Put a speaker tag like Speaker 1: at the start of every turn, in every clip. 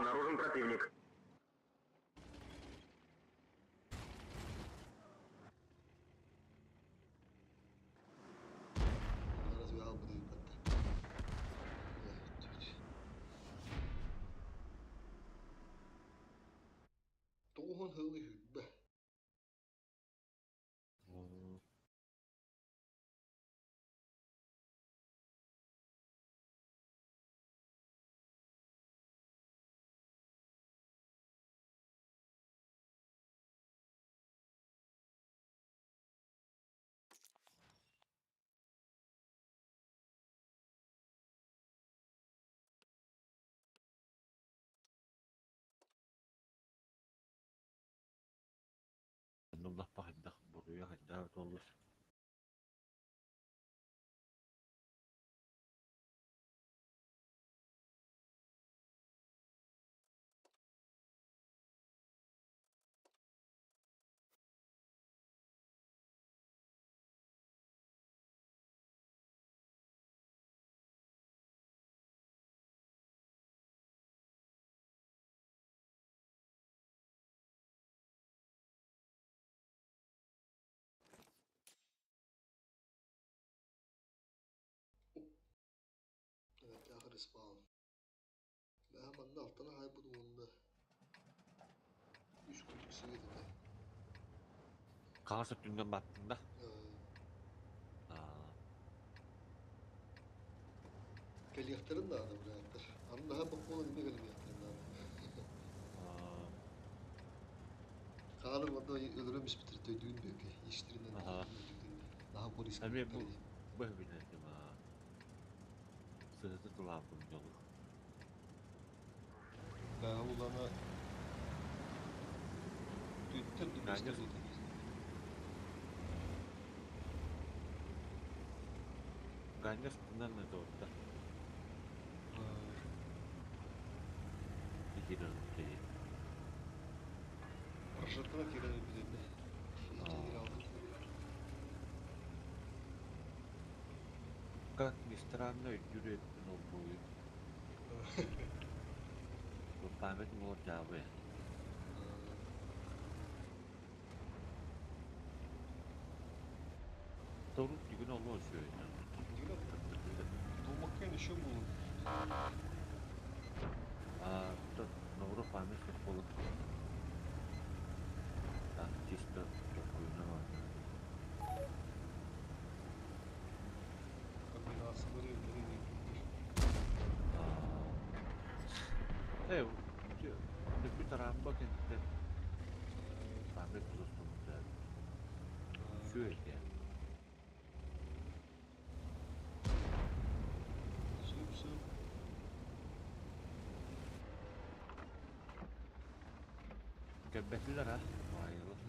Speaker 1: Обнаружен противник.
Speaker 2: Разве албыды ыыппатта. Тоҕуһун сылы сүүрбэ.
Speaker 3: Оннуллахпа хайдах буруйа хайдах туоллар.
Speaker 2: Эбэттээх респаун. Бэһэ манна алтан аһайбыт уонна үс курдук сыыт этэ.
Speaker 3: Хаҕас өттүнэн баттын да?
Speaker 2: Кэлиэхтэрин наада бырааттар. Аны наһаа бокуола эмиэ кэлимиэхтэрин наада. Хаалыр уонна өлөрөн бүспүттэр төйдүүн бүөкэ иистэринэн наһаа бориска
Speaker 3: Эмиэ бу бу эбинэтим сыһыты тылаабын дьолу.
Speaker 2: Бэҕэ улана түттэр
Speaker 3: Ганя Ганя астынан это Киирэн
Speaker 2: Прожектора киирэн өлбүтүннэ.
Speaker 3: Как ни странно, өйдүүр эбиппин ол буойун. Бу память буолар дьаабы. Торут түгүн олуон сүөйүнэн.
Speaker 2: Думаккын еще булун.
Speaker 3: А, Новору память суох буолан. Так, чисто толкуйунан оонньоон.
Speaker 2: Комбинациялары өллөрүн өйдүүллэр.
Speaker 3: Э, бүт араамба кэнниттэн память тутустубут Үчүгэй этэ.
Speaker 2: Сөп-сөп.
Speaker 3: Кэлбэтилэр а, баайылар.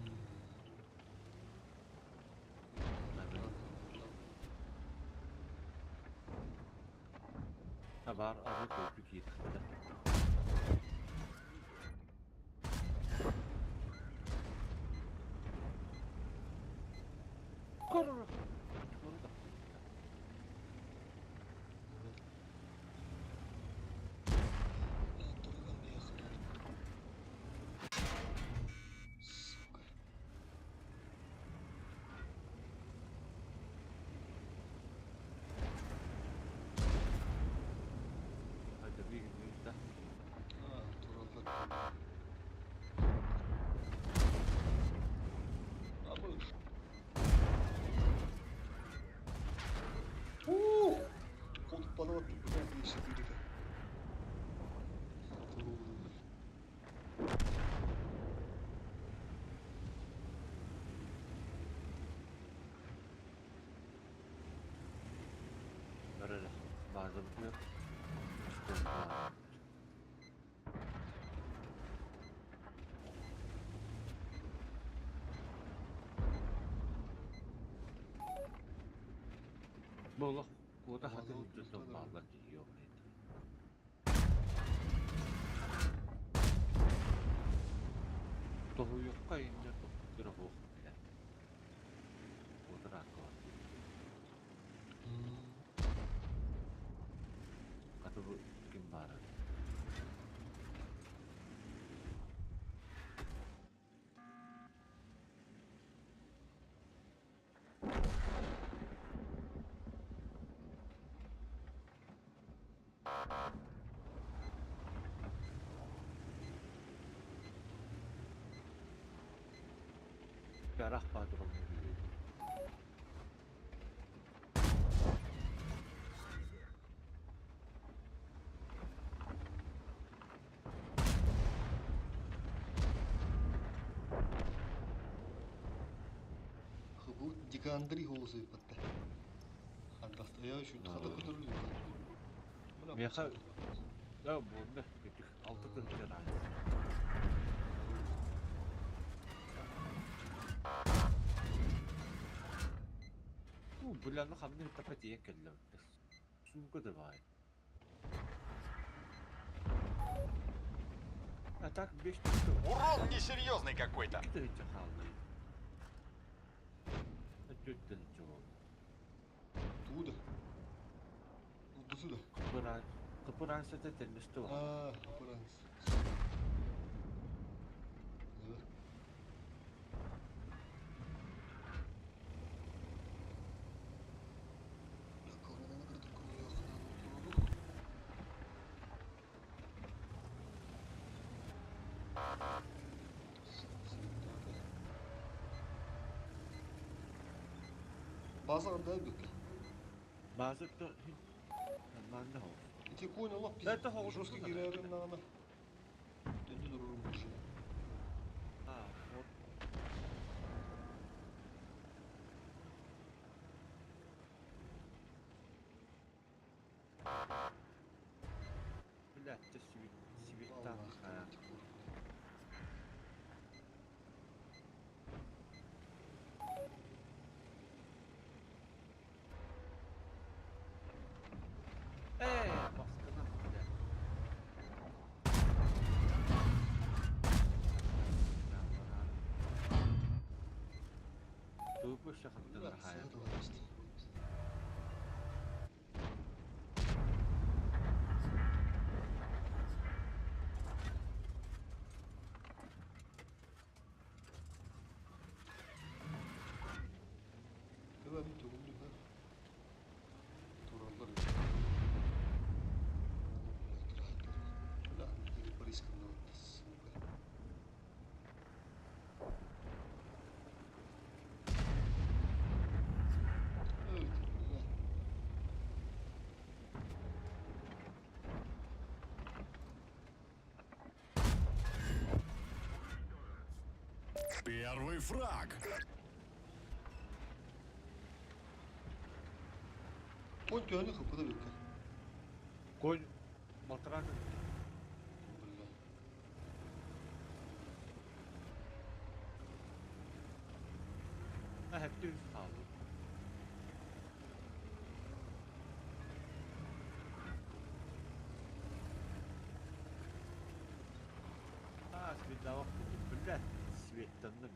Speaker 3: Табаар арыы көрдүк иэхтэ. Корр.
Speaker 2: Сука.
Speaker 3: Да.
Speaker 2: А, тураллар. Абы. Уу! Колтук бана баттым. Бына değişik biri.
Speaker 3: Öyle. Bazen yok. Буолуох куота хатын дьон бааллар дии Тоһуйуохха инньэ тохтуура суох этэ. Куотараакка Хата бу ким баара? Гарах баадырым.
Speaker 2: Бу Дикандри голосу ыппатта. Хантастая şu хата көтөрүлү.
Speaker 3: Меха да буолла бүтүк алты тыһыынча. Бу буляны хамны тапа тиийэн кэллэ. Сука давай. А так 5 тысяч.
Speaker 1: Урон несерьезный какой-то.
Speaker 3: 2 тыһыынча хаалла. 4 тыһыынча буолла.
Speaker 2: Туда. Бу сюда.
Speaker 3: Кыпыран кыпыран сete теннисти бар.
Speaker 2: А, аппаранс. Да. База анда бүк.
Speaker 3: Базы то манна хо.
Speaker 2: Ити конь олох
Speaker 3: Да, это хоҕус
Speaker 2: жестко
Speaker 3: буолла.
Speaker 2: кирерин наана. Дөндү дурурум бу.
Speaker 3: А, вот. Блядь, ты свет там. Э, баскына, блядь. Тугу шахаттан хая.
Speaker 2: Hemen tugumdu ha. Тураллар. Бля, Борис сука. Ой, ты, бля.
Speaker 4: Первый фраг.
Speaker 2: Конь төһөнү хыппыта бүккэ.
Speaker 3: Конь Малтрак.
Speaker 2: Бля.
Speaker 3: А, хәтте хаалды. А, свет блядь, светтанным.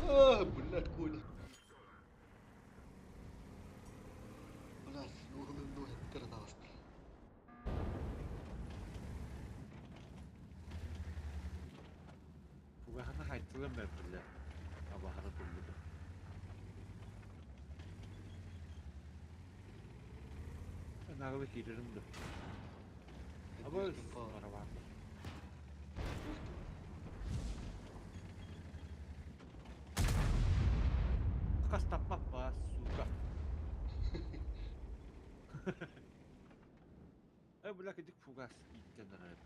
Speaker 2: А, блядь, Коля. Блядь, углы ноги 13.
Speaker 3: Бугахана хайтылым бер бля. Абахара туллуду. Нагылы кирерим да. Аба арабан. Кас таппаппа, сука. Э, бля, кедик фугас иттен рэп.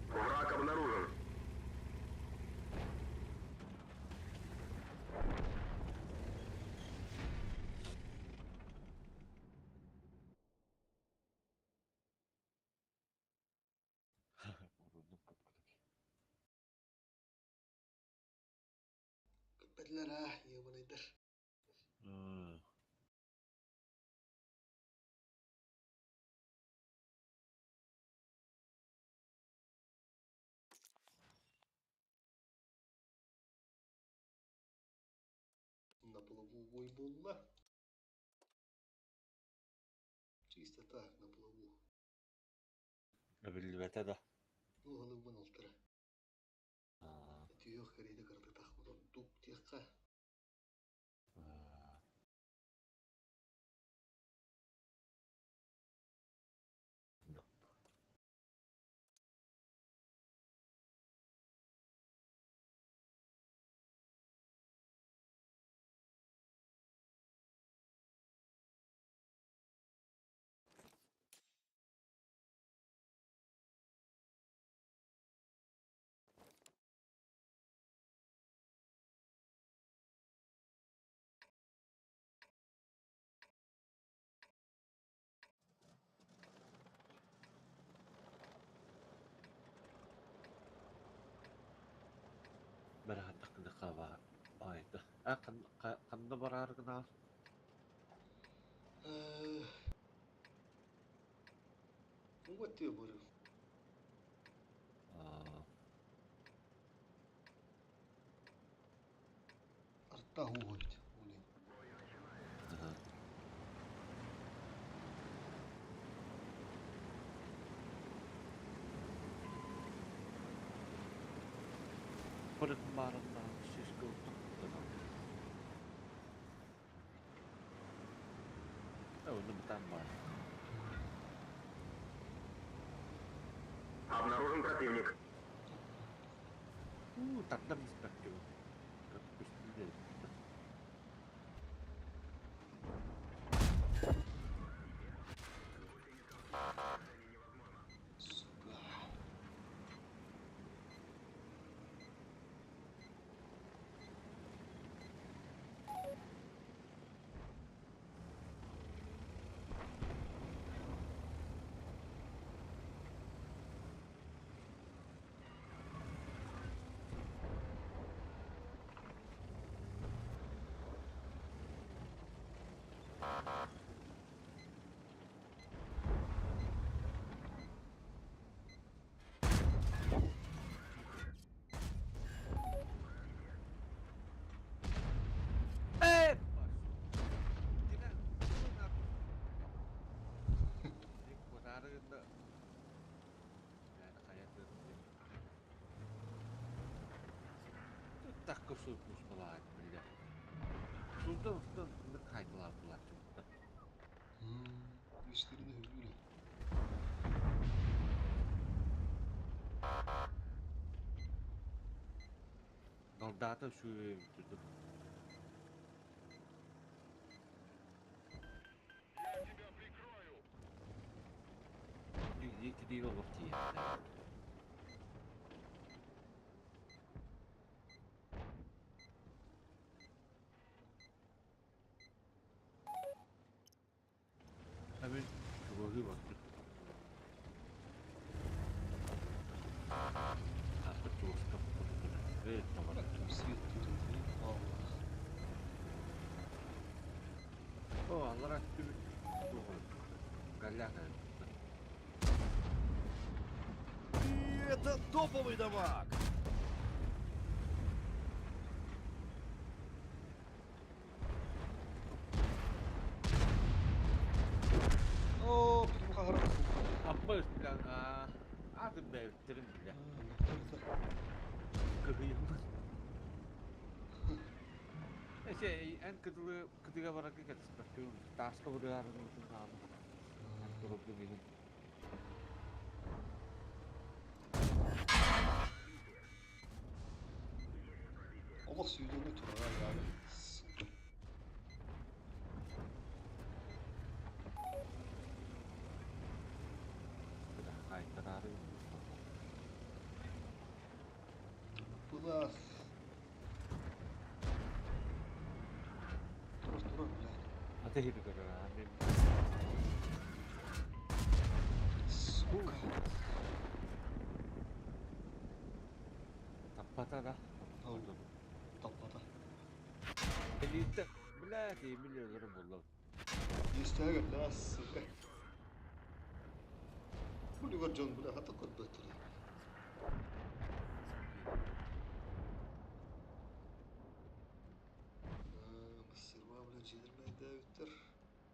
Speaker 4: Враг обнаружен.
Speaker 2: Этилэр аа, ебаныйдар. На плаву бой буолла. Чисто так, на плаву.
Speaker 3: Биллибэтэ да.
Speaker 2: Туһалыыбын алтара. Түһүөх кэриэтэ кыратык тахпыт ордук диэххэ.
Speaker 3: Бэрэхэттэх баайда. Ханна бараар гына?
Speaker 2: Вот ты говорю. Арта угольт.
Speaker 3: Бырытын баарында сүүскэ Оны бытан бар.
Speaker 4: Обнаружен противник.
Speaker 3: У, тардан испэккэ. Көстүлэ.
Speaker 2: Сука.
Speaker 3: Э! Такка суйпус балаат биле. Суздан устан кайдылар булар.
Speaker 2: İşlerini hübüyle.
Speaker 3: Nordata şu tuttu.
Speaker 4: Я тебя прикрою.
Speaker 3: Кидиге олох тиийэн. Hemen чугаһыы барбыт. Аты чугаска Э, тамара.
Speaker 2: Как там свет тут это? Allah.
Speaker 3: О, аллара түбүт. Галляга.
Speaker 1: И это топовый дамаг!
Speaker 2: О, путем
Speaker 3: Аппы бля, а аты бэвтерин бля. Кыһыйым. Эсе эн кыдылы кыдыга баракы кэтиспэккүн. Таска бырыарын утун хааны. Туруппун иһин.
Speaker 2: Олох сүйдені тура yani. Сука.
Speaker 3: Кайтарары.
Speaker 2: Была. Тура тура, блядь.
Speaker 3: Аты хири көрөр.
Speaker 2: Сука.
Speaker 3: Таппата да.
Speaker 2: Ау. Таппата.
Speaker 3: Элиттэ, блядь, Эмиль өлөрө булла.
Speaker 2: Истээх этэ, сука. Бу үлүгэр дьон бля хата көрбөттөр. Мастерва, бля, дьиэлэр мэйдээбиттэр.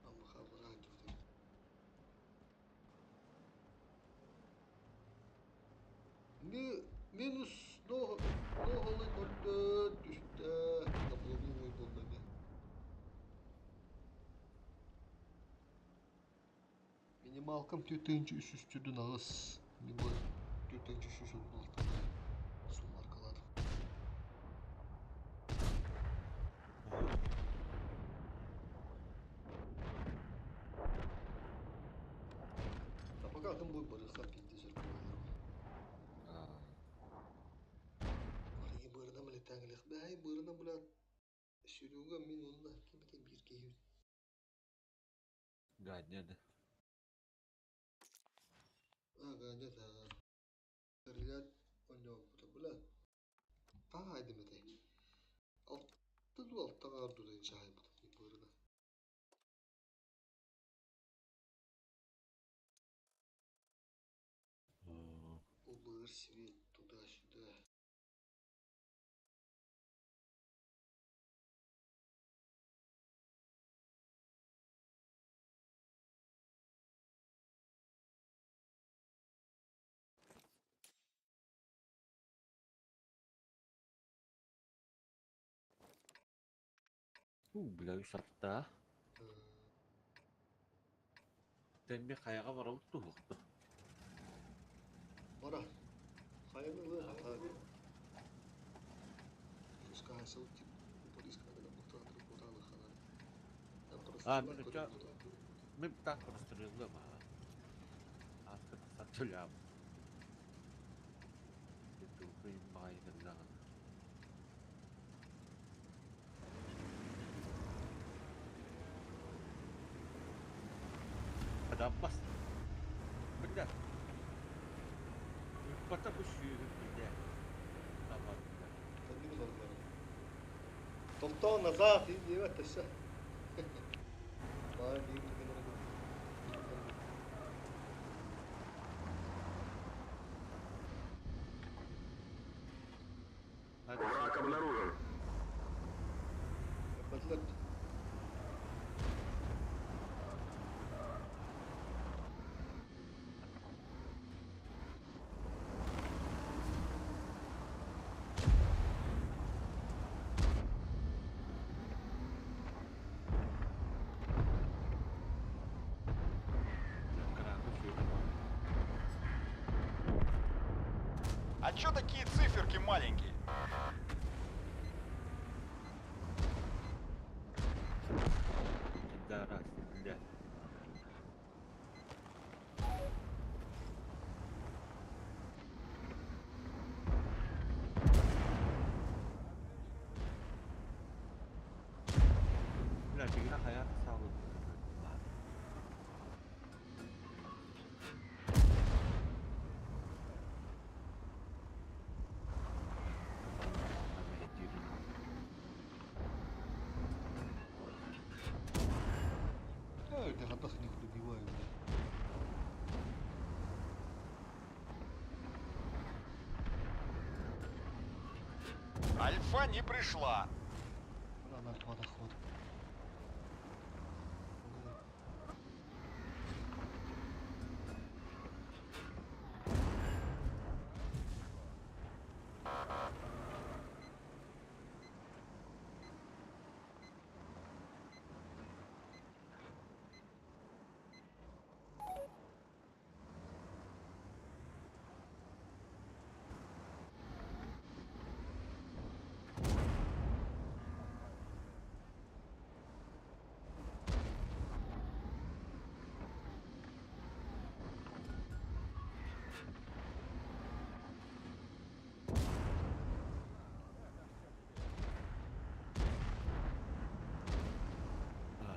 Speaker 2: Аммахаллара дьүтэр. Минус ноһолы нөллө түстэ. Таблону буолла эмиэ. Минималкам 4338. Мин бу 4336 суммаркаладым. А пока атын бу барыхтан пиздец өркөлөр. Арыйы быарынан билеттээҥилэх бэһэй быарынан булаат Серега мин уонна ким этэ биир киһибит.
Speaker 3: Ганя да.
Speaker 2: А, Ганя да. Стрелять оонньообута бля. Таайдым этэй. Алта дуу алтаҕа дуу чаайбытым быарына. Ол быар свет туда-сюда.
Speaker 3: Уу, бля, үс аттаах. Тэмми хайаҕа барабыт туһуохту.
Speaker 2: Бара. Хайаны ылыах атаады. Пускай тип
Speaker 3: А, мин очо мин так простреллым аа. Ааска тахсан төлөм. Тупый баҕайы кэллэҕин. Адаммас. Бля. Ыппата бу сүүһүн бля. Табан бля.
Speaker 2: Тохтоо назад диэбэт өссө. Баар биир
Speaker 4: Враг обнаружен.
Speaker 2: Батлар.
Speaker 5: А чё такие циферки маленькие?
Speaker 3: Пидорас, бля. Бля, фигня хайа саалын.
Speaker 2: Ай, да хадах них добиваю.
Speaker 5: Альфа не пришла.
Speaker 2: Бля, альфа доход.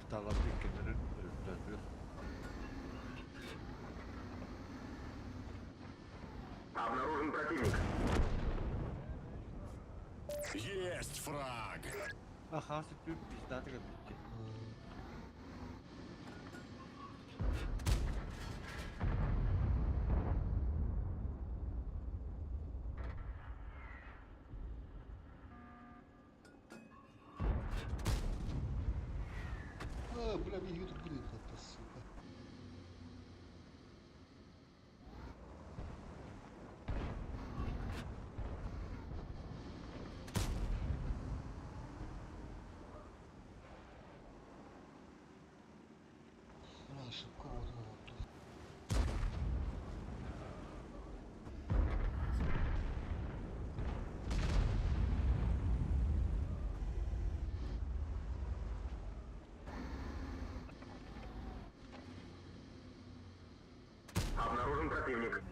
Speaker 3: Талабы кемерин өлтөрдү.
Speaker 4: Обнаружен противник.
Speaker 1: Есть фраг!
Speaker 3: А хаас үппүм пиздатык өлбүттэ.
Speaker 2: А, бля, мне тут будет, сука. Бля, ошибка вот она вот.
Speaker 4: Обнаружен противник.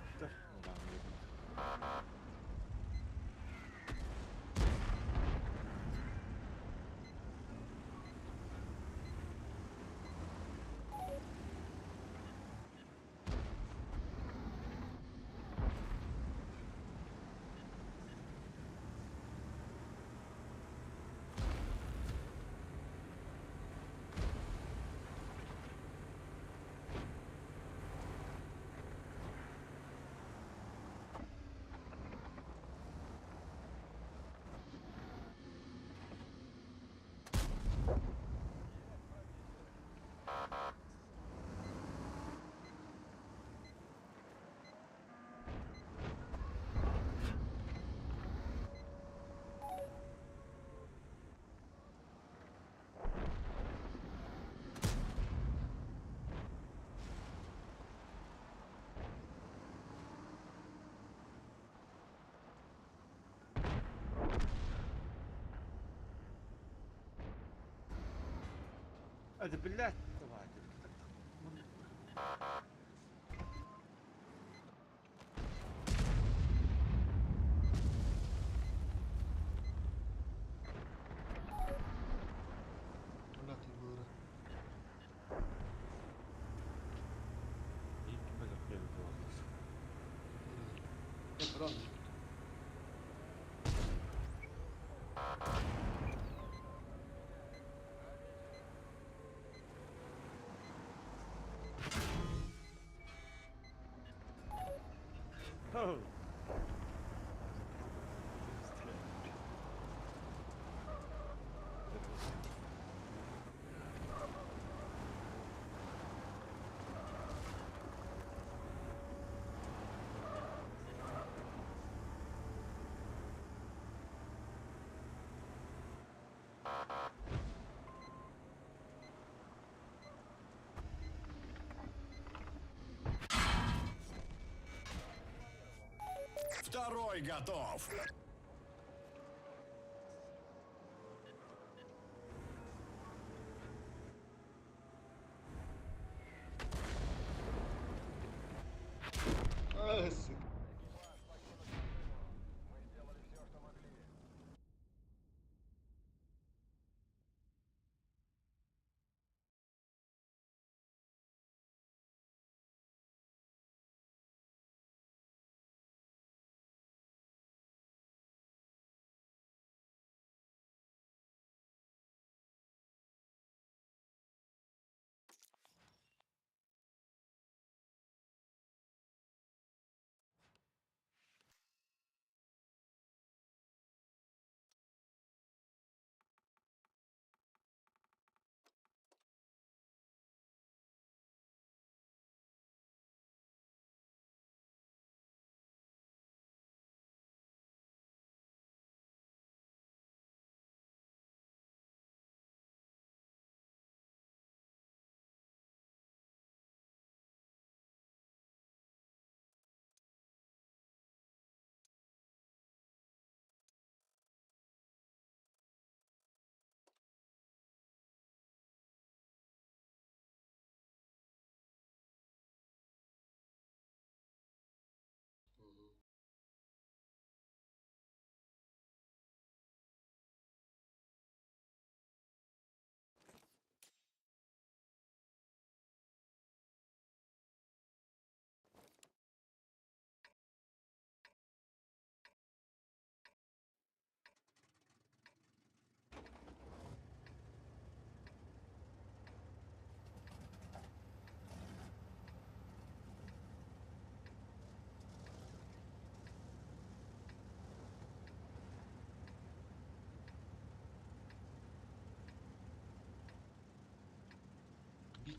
Speaker 3: Это блядь, давай.
Speaker 2: Бля, ты было. Я брал.
Speaker 3: Oh.
Speaker 5: Второй готов.
Speaker 2: А, сука.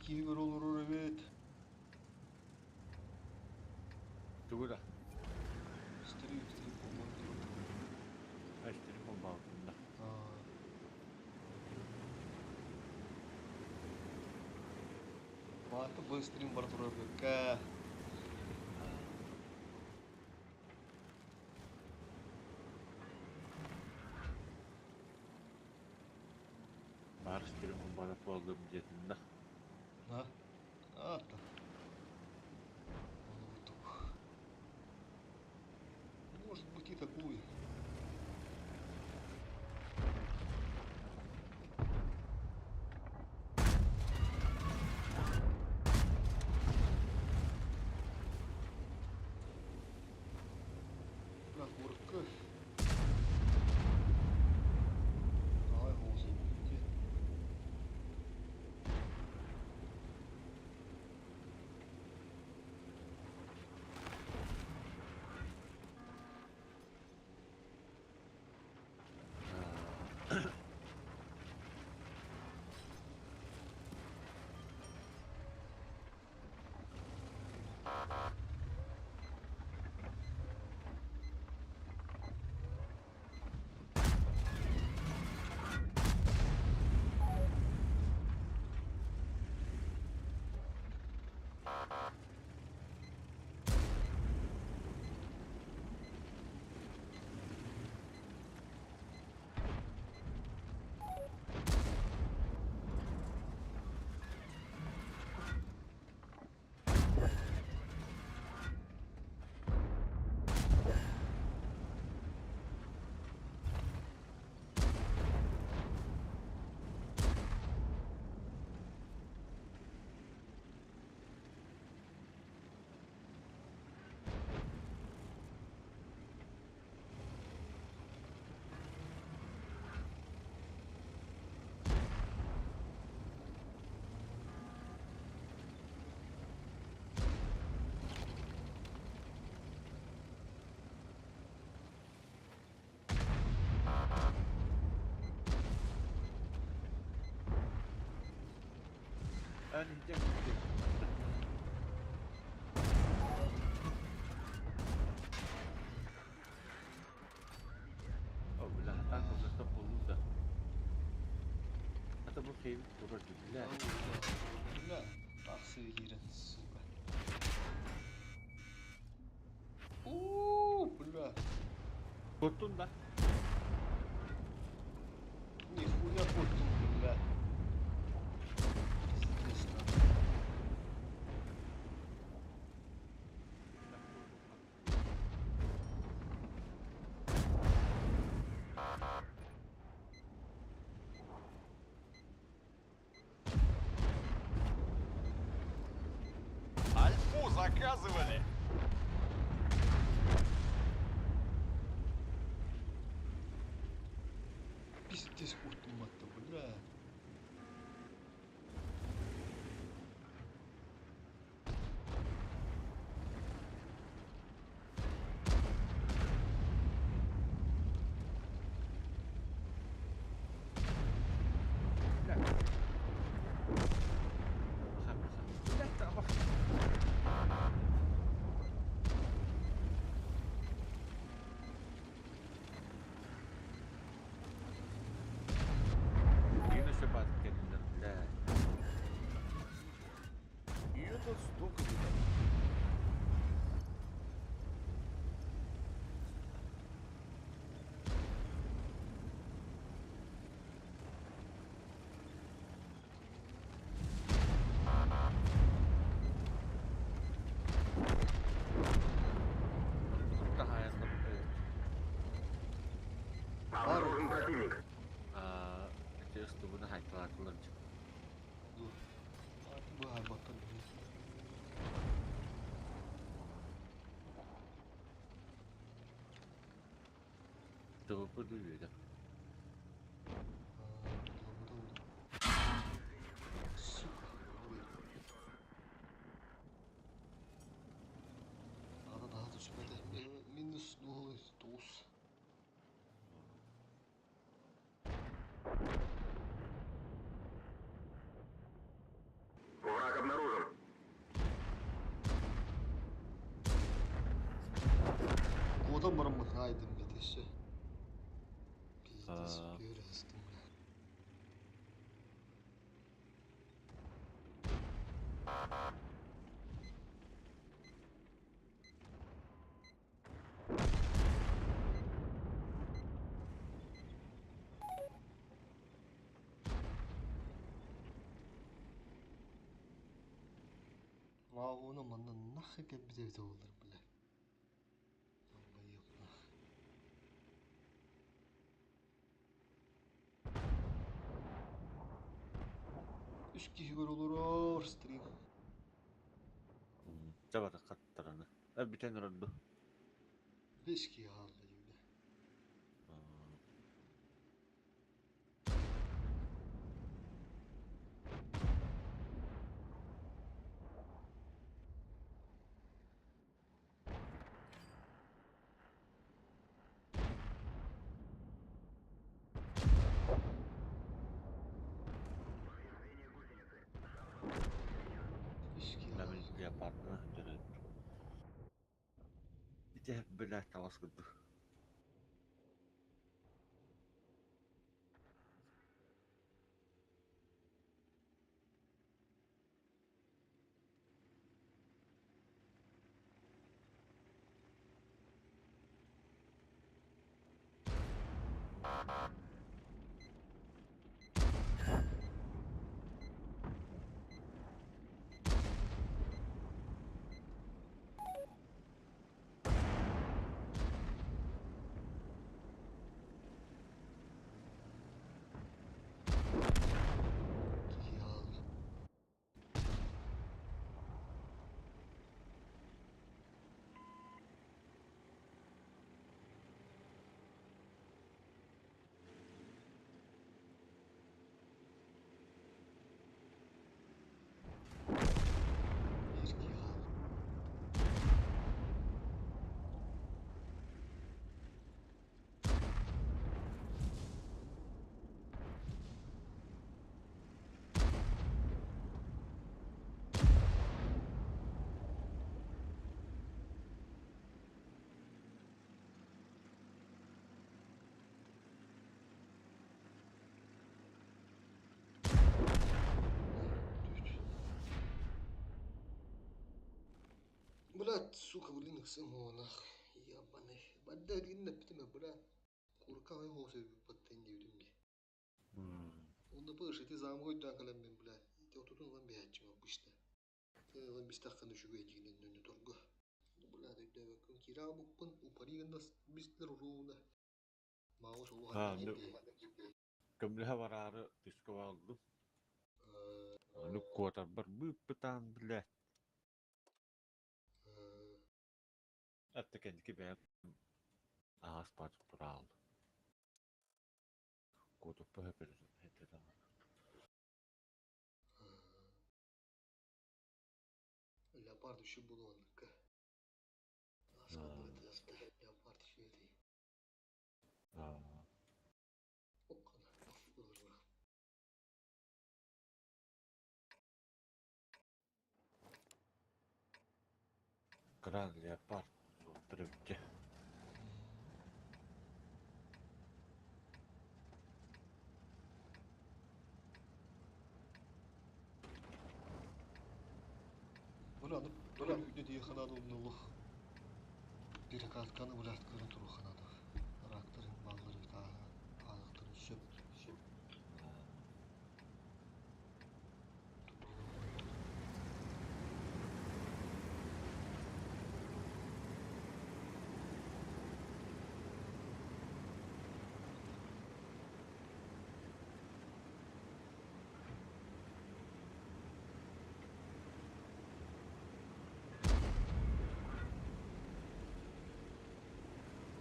Speaker 2: Киһи көрө олорор эбит.
Speaker 3: Тугу да?
Speaker 2: Стрим, стрим, по-моему.
Speaker 3: Стрим болбаутунда.
Speaker 2: Баата бу стрим бар турар бөккә.
Speaker 3: Баар стрим бара буоллум диэтиннэ.
Speaker 2: А? Ата. Курдук. Может быть и такой. Бля, горка. Давай, голос, где?
Speaker 3: Эн иһдьэ О, бля, так уже болду да. Это бу кейм турар бля.
Speaker 2: Бля, тахсы киирэн, сука. У, бля.
Speaker 3: Куттун да.
Speaker 2: Нихуя куттун, бля. Пиздец, нахуй.
Speaker 5: Альфу заказывали!
Speaker 2: Пиздец куттун матта, бля.
Speaker 3: Бля. Бля, табах. Минус бат кэллэр, бля.
Speaker 1: И этот стоковый дамаг.
Speaker 3: Таһаайанна
Speaker 4: Обнаружен противник.
Speaker 3: а эти стубуна хайталаатылар.
Speaker 2: Dur. Бу хайбаттан.
Speaker 3: Тупу дүйүдэ.
Speaker 2: Сука. Ой. Ада daha düşmedi. Минус 0,9. бараммын хаайдым бит өссө. Пиздец, бүөр астым бля. Маа уона манна нахуй кэлбит эбитэ буоллар бля. Долбоеб нах. Үс киһи көрө олорор стрим.
Speaker 3: Табата хаттараны. Бүтэн турар
Speaker 2: Бес киһи хаалла дии Үс киһи хаалла.
Speaker 3: Леопардына дөрөт. Ити бля тавас курдук.
Speaker 2: Киһи хаалла. Биир киһи хаалла. Блядь, сука, блин, ыксым нах. Ебаный. Бадда гинна питиме, блядь. Курка хосе баттен диибитим дии. Онно быш ити замок өйдөөн кэлэммин, блядь. Ити отутун ылан биһээччим обычно. Ити ылан бистаххына үчүгэй дьиҥинэн нөннө торго. Блядь, өйдөөбөккүн киирэ аҕабыппын упари гына бистилэр уруубуна. Маус олох
Speaker 3: А,
Speaker 2: анньан дии.
Speaker 3: Көмлөһө бараары түскэ баалдым. Аны куотарбар быыппытаан бля. Атта кэнники бэйэм аһаас баатык тураал. Куотуппа хөпөрүтүн хэтэ даҕаны.
Speaker 2: Леопард үчү буолуоннукка. Аасканныга тыаста. Леопард үчү Оккана. Ылыр
Speaker 3: Кран леопард суоттар эбитчэ.
Speaker 2: Бля, ну бля, үйде дии ханаады олох. Перекатканы блядь көрөн туру ханаады. Рактарын баллары аалыктарын сөп. Сөп.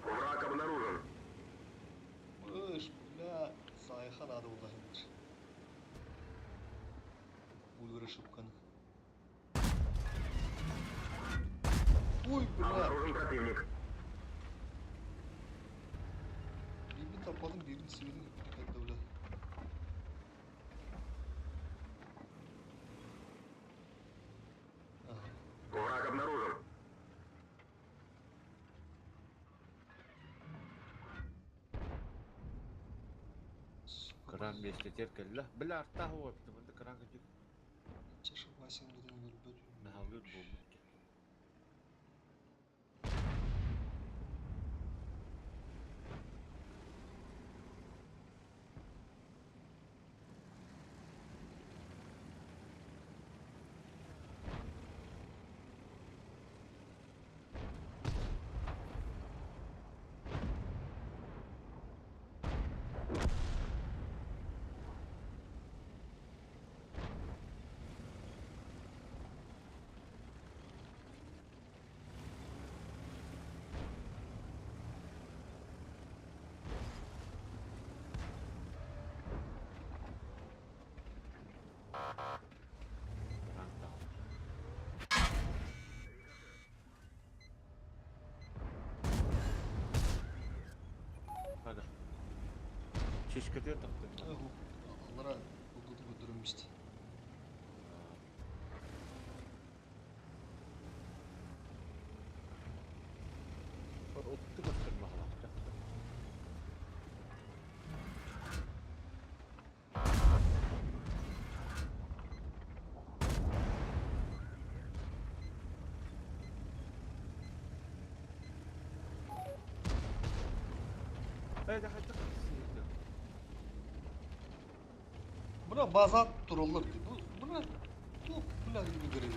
Speaker 4: Враг обнаружен.
Speaker 2: Ыш, бля, сайхан ады улахыныр. Ульвера шипканы. Ой, бля.
Speaker 4: Обнаружен противник.
Speaker 2: Birini tapladım, birini sivildim. Dikkatli бля. Ага.
Speaker 4: Враг обнаружен.
Speaker 3: Кыраан миэстэтигэр кэллэ. Били артаах уопта манна кыраан кырдьык
Speaker 2: Чаша Васин бүтэн өлбөт.
Speaker 3: наһалыыр буолбут дии. Hadi. Чичкэтигэр тахтым.
Speaker 2: Аллара булгуту көрдөрөн исти.
Speaker 3: Отту көстөр баҕалаах.
Speaker 2: Buna bazen durulur. Bu, buna bu buna gibi görev.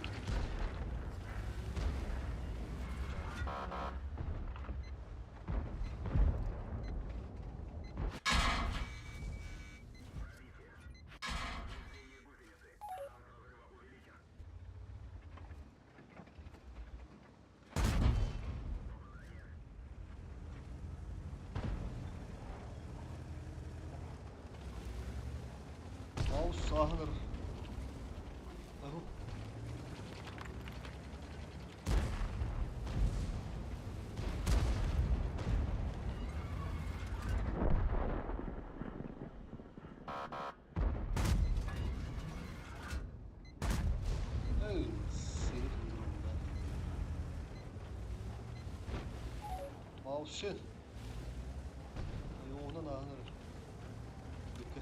Speaker 2: Маус ааһынар. Аһу. Эй, сири durumda. Маус Айоҕунан ааһан эрэр. Бүккэ.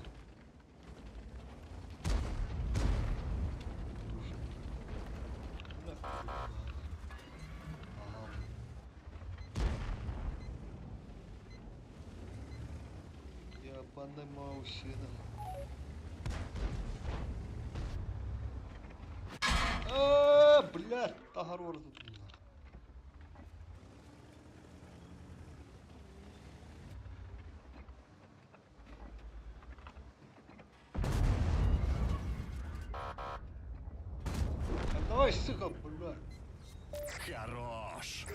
Speaker 2: Ебаный маусина. А, блядь, тахар орду. Давай, сука, блядь.
Speaker 5: Хорош!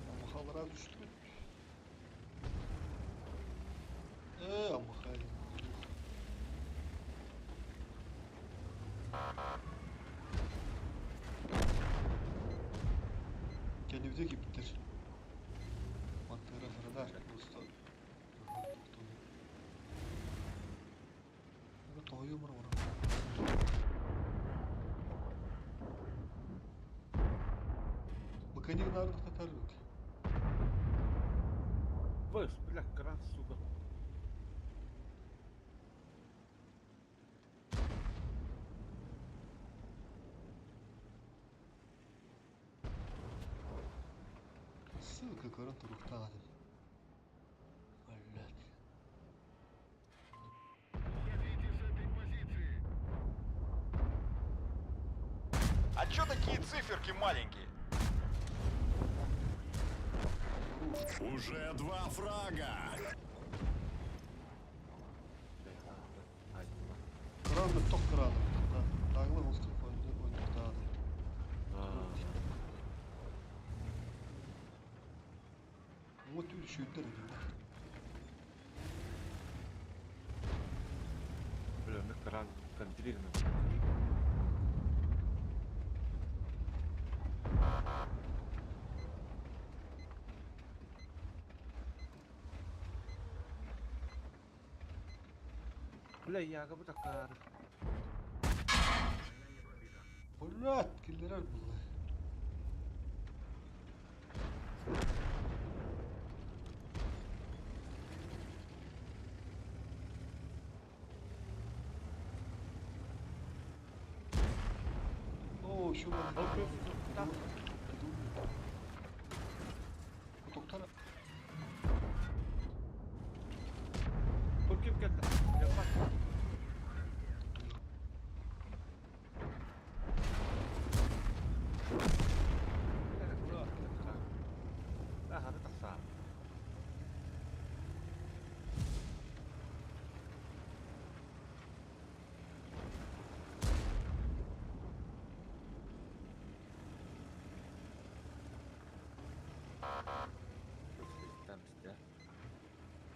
Speaker 2: Амахалара түстүбүт. Ээ, амахай. Кэннибитэ киирбиттэр. Маттыыра харадар просто. Тоһуйу мура Быкани гынаар татар бык.
Speaker 3: Быс, бля, кран, сука.
Speaker 2: Ссылка көрөн туруктаах этим. Блядь.
Speaker 5: А чё такие циферки маленькие? Уже два фрага!
Speaker 2: Кран тох краны. Тагылы болсын ойнуктаады. Уҥа түүр сүүрдэр этим.
Speaker 3: Бля, ну кран контрирно. Бля, я как будто кар.
Speaker 2: Блядь, киллерер булла. Еще
Speaker 3: Ол
Speaker 2: Тоқтар.
Speaker 3: Бұл кім келді? Yapar.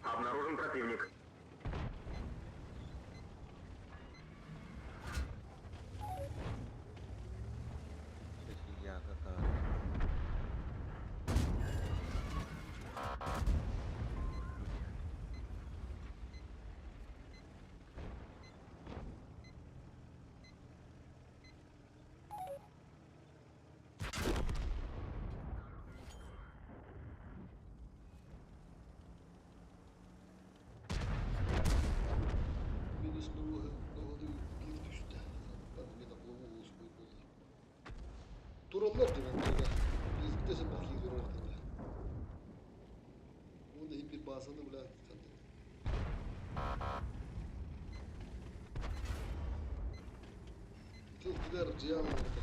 Speaker 4: Обнаружен противник.
Speaker 2: Минус нового биир түстэ. Мен облаву успой болды. Тураллар деген тура. Биздесе бахи турар деген. Оны bir базаны бля қандай. Тылдылар жиан болды.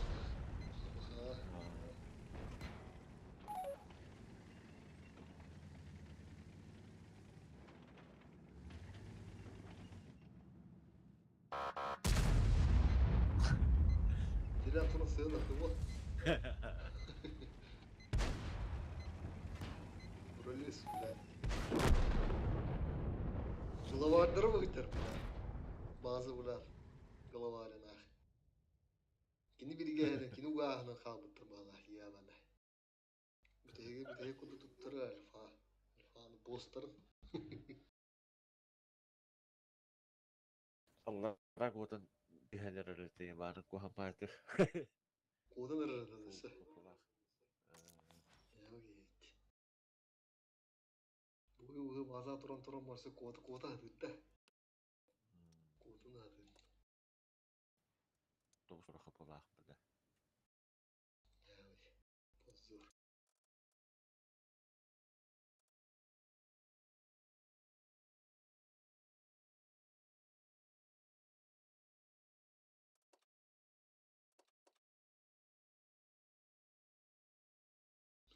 Speaker 2: Дирен турun сыйына кыбы. Пролез, бля. Жылавардыры быгытыр, бля. Базы булар. Головарына. Кини бириге хәле, кини угааһынан хаалбыттар баалаах иябана. Бүтэһиги бүтэһик курдук туттара альфа. Альфаны бостарын.
Speaker 3: Аллара куотан биһэлэр өрөтөйө баарын куһамаатыр.
Speaker 2: Куодан ырырадасы. Яа гейт. Бугы угы база туран туран барса куота куота хатытта. Куотун хатыт.
Speaker 3: Тоғыз ураха булаах бада.
Speaker 2: Яа Позор.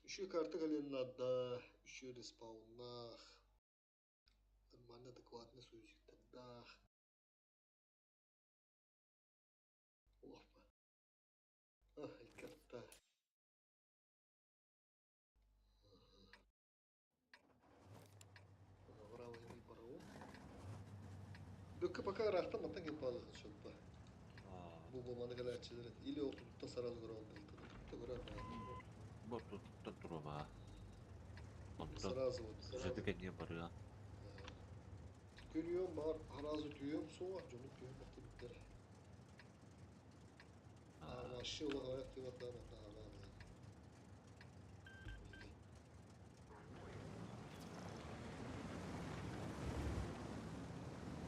Speaker 2: Еще карта каленнада, еще респаунах. Нормально адекватный союзиктардах. Опа. Ах, и карта. Браво, я барау. Бөккө пока рахта маттан кеп балыгын шөппа. Бу боманы калачылар или ортутта сразу көрө алды. Тутта көрө
Speaker 3: Бу туттан турума. Онтон
Speaker 2: Сразу вот сразу.
Speaker 3: Сөтүкенне барыа.
Speaker 2: Көрüyorum бар, харазы түйөм соға, жону түйөм бакты биттер. Вообще ола аяк деп атам ата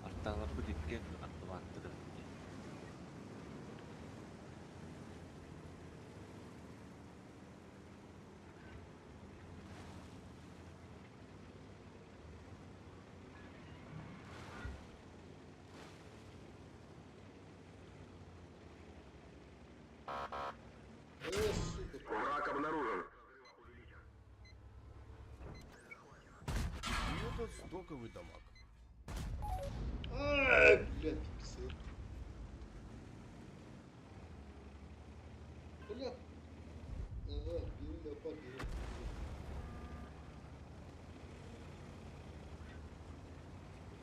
Speaker 3: Арталар бу диккен аттыбаттыр.
Speaker 2: Э, супер.
Speaker 4: Враг обнаружен.
Speaker 1: Бьет стоковый дамаг.
Speaker 2: Ай, блядь, пипец. Блядь. Ага, бери леопард, бери.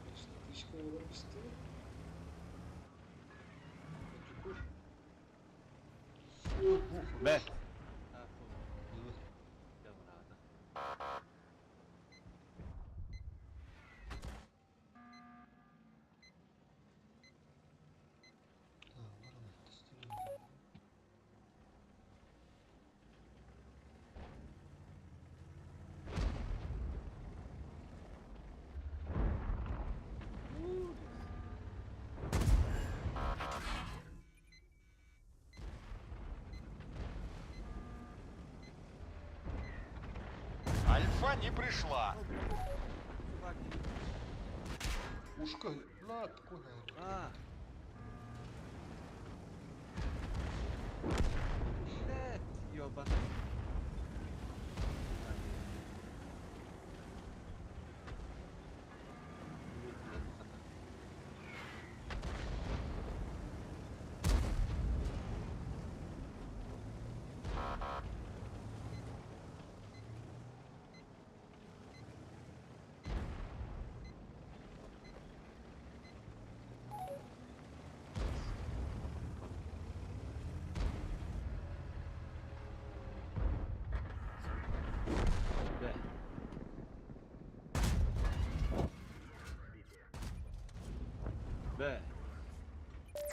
Speaker 2: Значит, тычка олар бісті.
Speaker 3: Бе.
Speaker 5: Альфа не пришла.
Speaker 2: Ушка, блядь, такой
Speaker 3: А. Блядь, ёбаный. Б. Б.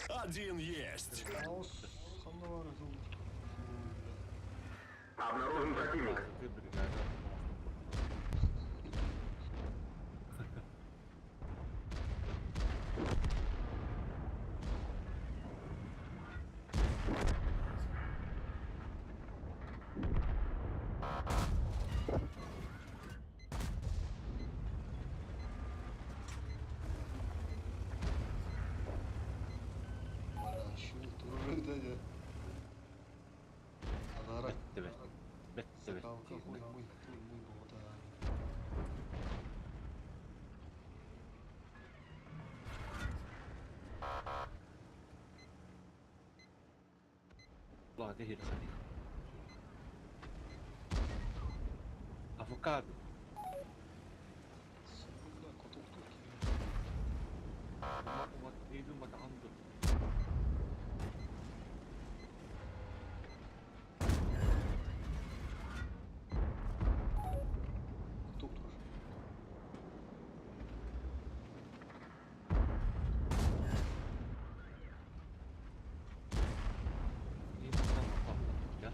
Speaker 1: Один есть.
Speaker 2: Хаос, ханна бар это.
Speaker 4: Обнаружен противник.
Speaker 3: Ты бригада.
Speaker 2: Şu туры да. Адара.
Speaker 3: Бетте бет. Бетте
Speaker 2: Сакалка
Speaker 3: бет.
Speaker 2: хуй муй, туй муй бота.
Speaker 3: Ла, де хир хани. Авокадо.
Speaker 2: Сука, коток тук.
Speaker 3: Иду матанду.
Speaker 2: Коток тур.
Speaker 3: Иду там да?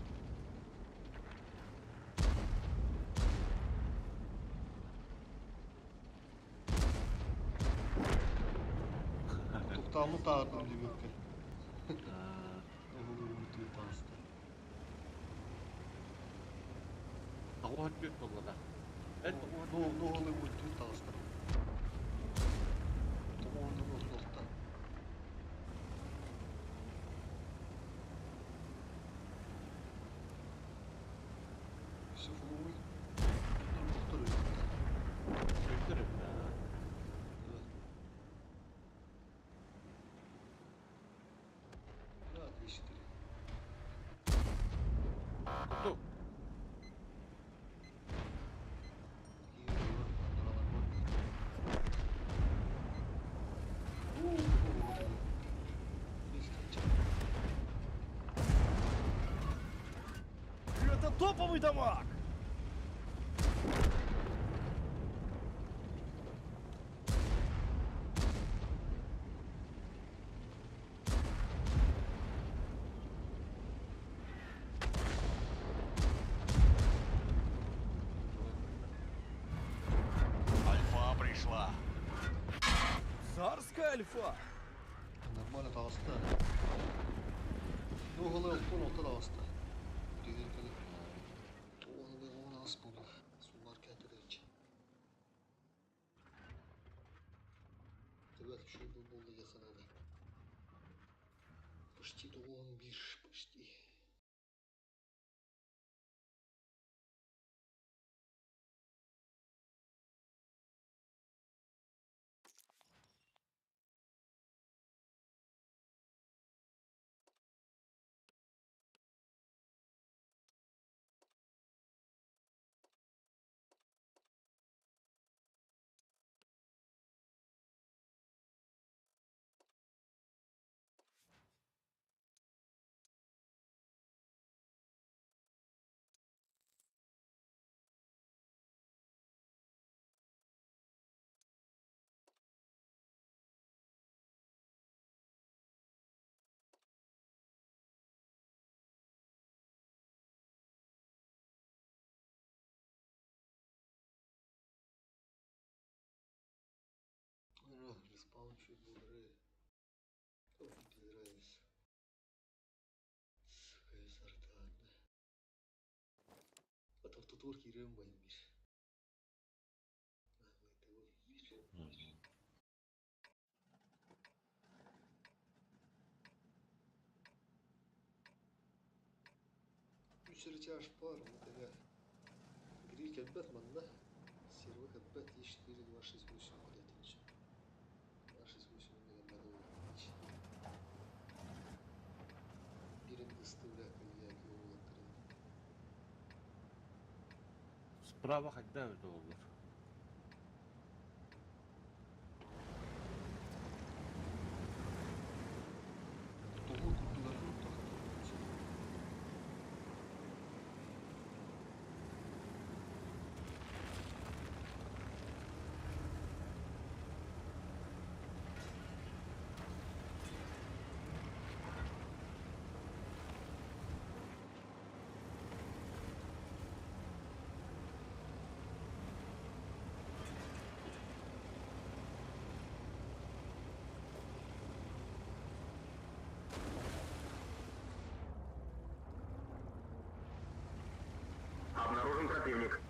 Speaker 2: Токтамы таардым дебекке.
Speaker 3: А,
Speaker 2: Оғылы үміті таасты.
Speaker 3: Ағуат бет болла да. Эт
Speaker 2: Ноғылы үміті таасты. Тоғынды тоқта. Все фулуй. Доктор
Speaker 3: өттір.
Speaker 2: Да, 204.
Speaker 3: Куту.
Speaker 1: Это топовый дамаг!
Speaker 5: Альфа пришла.
Speaker 1: Царская альфа!
Speaker 2: Нормально таасты. Ноғылы оттон отта таасты. Резеркалі. Тоғынды он ас болды. Сулар кәтірі. Evet, şu bu buldu yakaladı. Почти 11, почти. Респаун чуть бодрее. Без разницы. Сука, сартан. А то в туторке рем bir. Үс эрэ чаас баар, ону тэҥэ Гриль кэлбэт манна, серва кэлбэт, и 4, 2, 6, 8 куда-то 2, 6, 8 иннигэр Бирин ыстыыга кэллээки уолаттарын.
Speaker 3: Справа хайдах эбитэ буоллар?
Speaker 2: Тоҕо курдугар
Speaker 4: Обнаружен противник.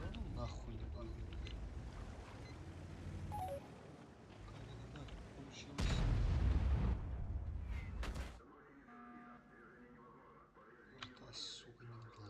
Speaker 2: Да ну нахуй не падает. Как это так получилось? Арта, сука, не надо.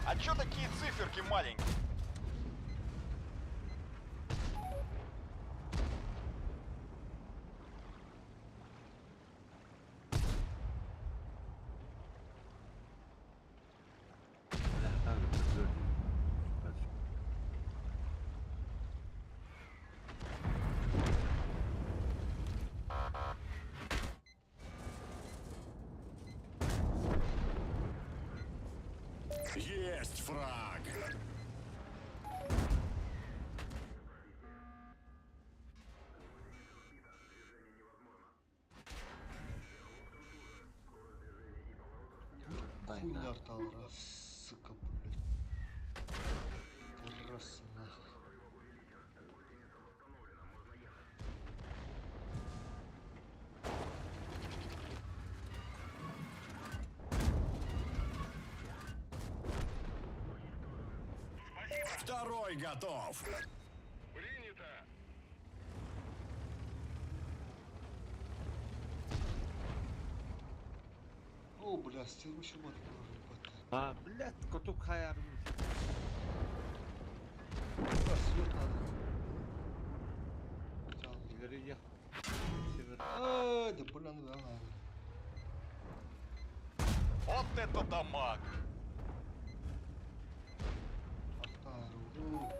Speaker 5: А чё такие циферки маленькие?
Speaker 1: Есть фраг!
Speaker 2: Хуйня арталара, сука, блядь. Раз нахуй.
Speaker 1: Второй готов!
Speaker 2: О, бля, стерва еще мат тоже, ебать.
Speaker 3: А, блядь, котук хаярым.
Speaker 2: Да, свет надо. Тяну.
Speaker 3: İleri ya. Çevir.
Speaker 2: А, да бля, ну да, надо.
Speaker 5: Вот это дамаг!
Speaker 2: Артару.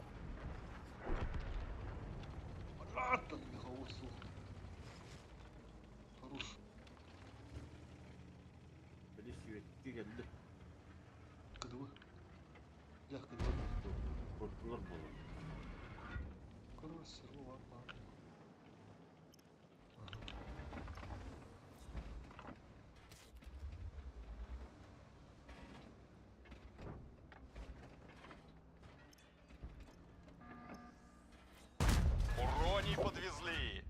Speaker 2: Блядь, меховой слух. Хорош.
Speaker 3: Били sürekli geldi.
Speaker 2: КДВ. Я КДВ.
Speaker 3: Korktular bu.
Speaker 2: Короче, серва ладно. Ага.
Speaker 5: Уроний подвезли!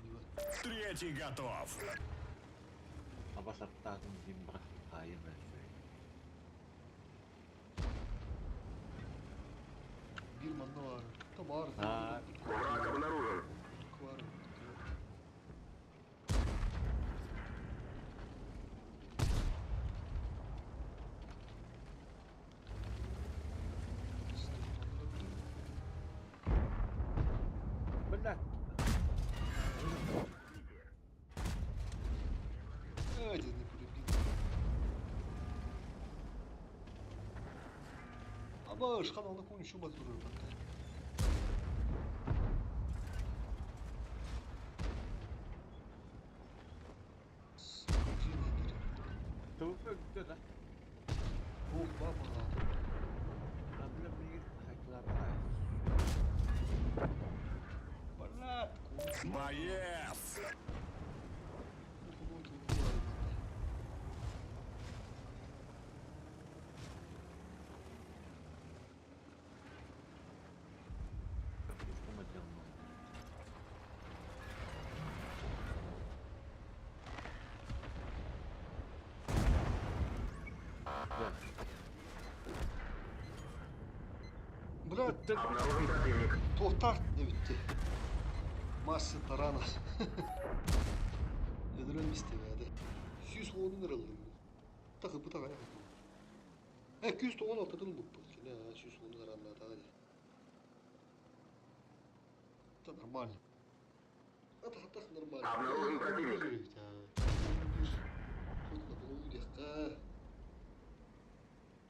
Speaker 2: Ебать.
Speaker 1: Третий готов!
Speaker 3: Ama sattağın zimbra hayır ben
Speaker 2: Bir manna var. Там бар.
Speaker 3: А.
Speaker 4: Враг обнаружен.
Speaker 2: Var.
Speaker 3: Блядь.
Speaker 2: Один не полюбил. Аба, шхана на кон еще батуру пока.
Speaker 3: Tavuk öldü lan.
Speaker 2: Ох, баба.
Speaker 3: Abla bir haklar.
Speaker 1: Боец!
Speaker 2: Бля,
Speaker 4: Обнаружен противник.
Speaker 2: туохтаах эбитти. Масса тарана. Өлөрөн истэбээде. 110 ырыллым. Тахы бу таҕайа. Э, 296 ылбыппыт. Кини 110 ыраннаатаҕа дии. Это нормально. Это так нормально.
Speaker 4: Обнаружен противник.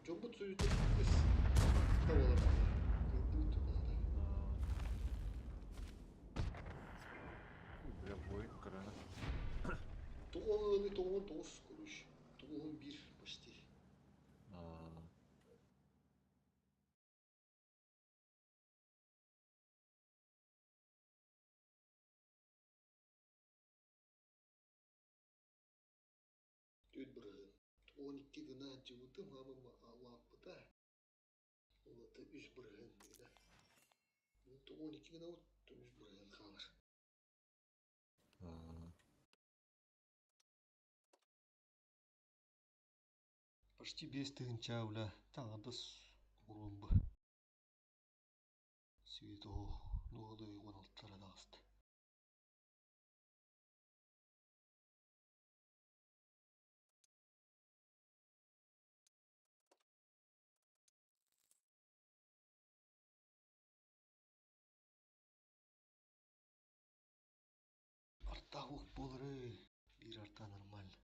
Speaker 2: Дьоммут сүрүтэ да буолар.
Speaker 3: Бля, воин крана.
Speaker 2: Тоҕуон тоҕуон тоҕус короче. Тоҕуон биир почти. Түөрт бырыһыан. 12 гына дьыбытым аамым улааппыта. Улата үс бырыһыан гына. 12 гына үс бырыһыан хаалар. Почти биэс тыһыынча бля таҥардас уруумбу. Светоһу нуолуй уон алтара таҕыста. Артаах уох буолары биир арта нормально.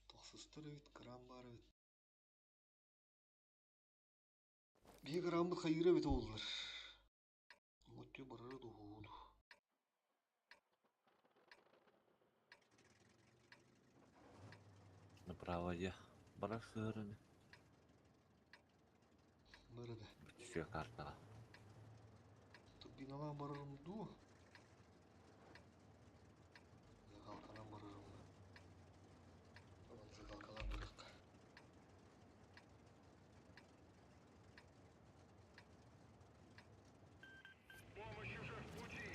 Speaker 2: Тохсустар эбит, кран баар эбит. Биир граммы хайыыра эбит уоллар. Оҥоттуу барара дуһууну.
Speaker 3: Направо я. Барар сыһырыны.
Speaker 2: Бары да.
Speaker 3: Бүтүсүө картаҕа.
Speaker 2: Турбиналаан барарым дуу? Зажигалканан барарым. Зажигалкалаан барыахха.
Speaker 4: Помощь уже в пути.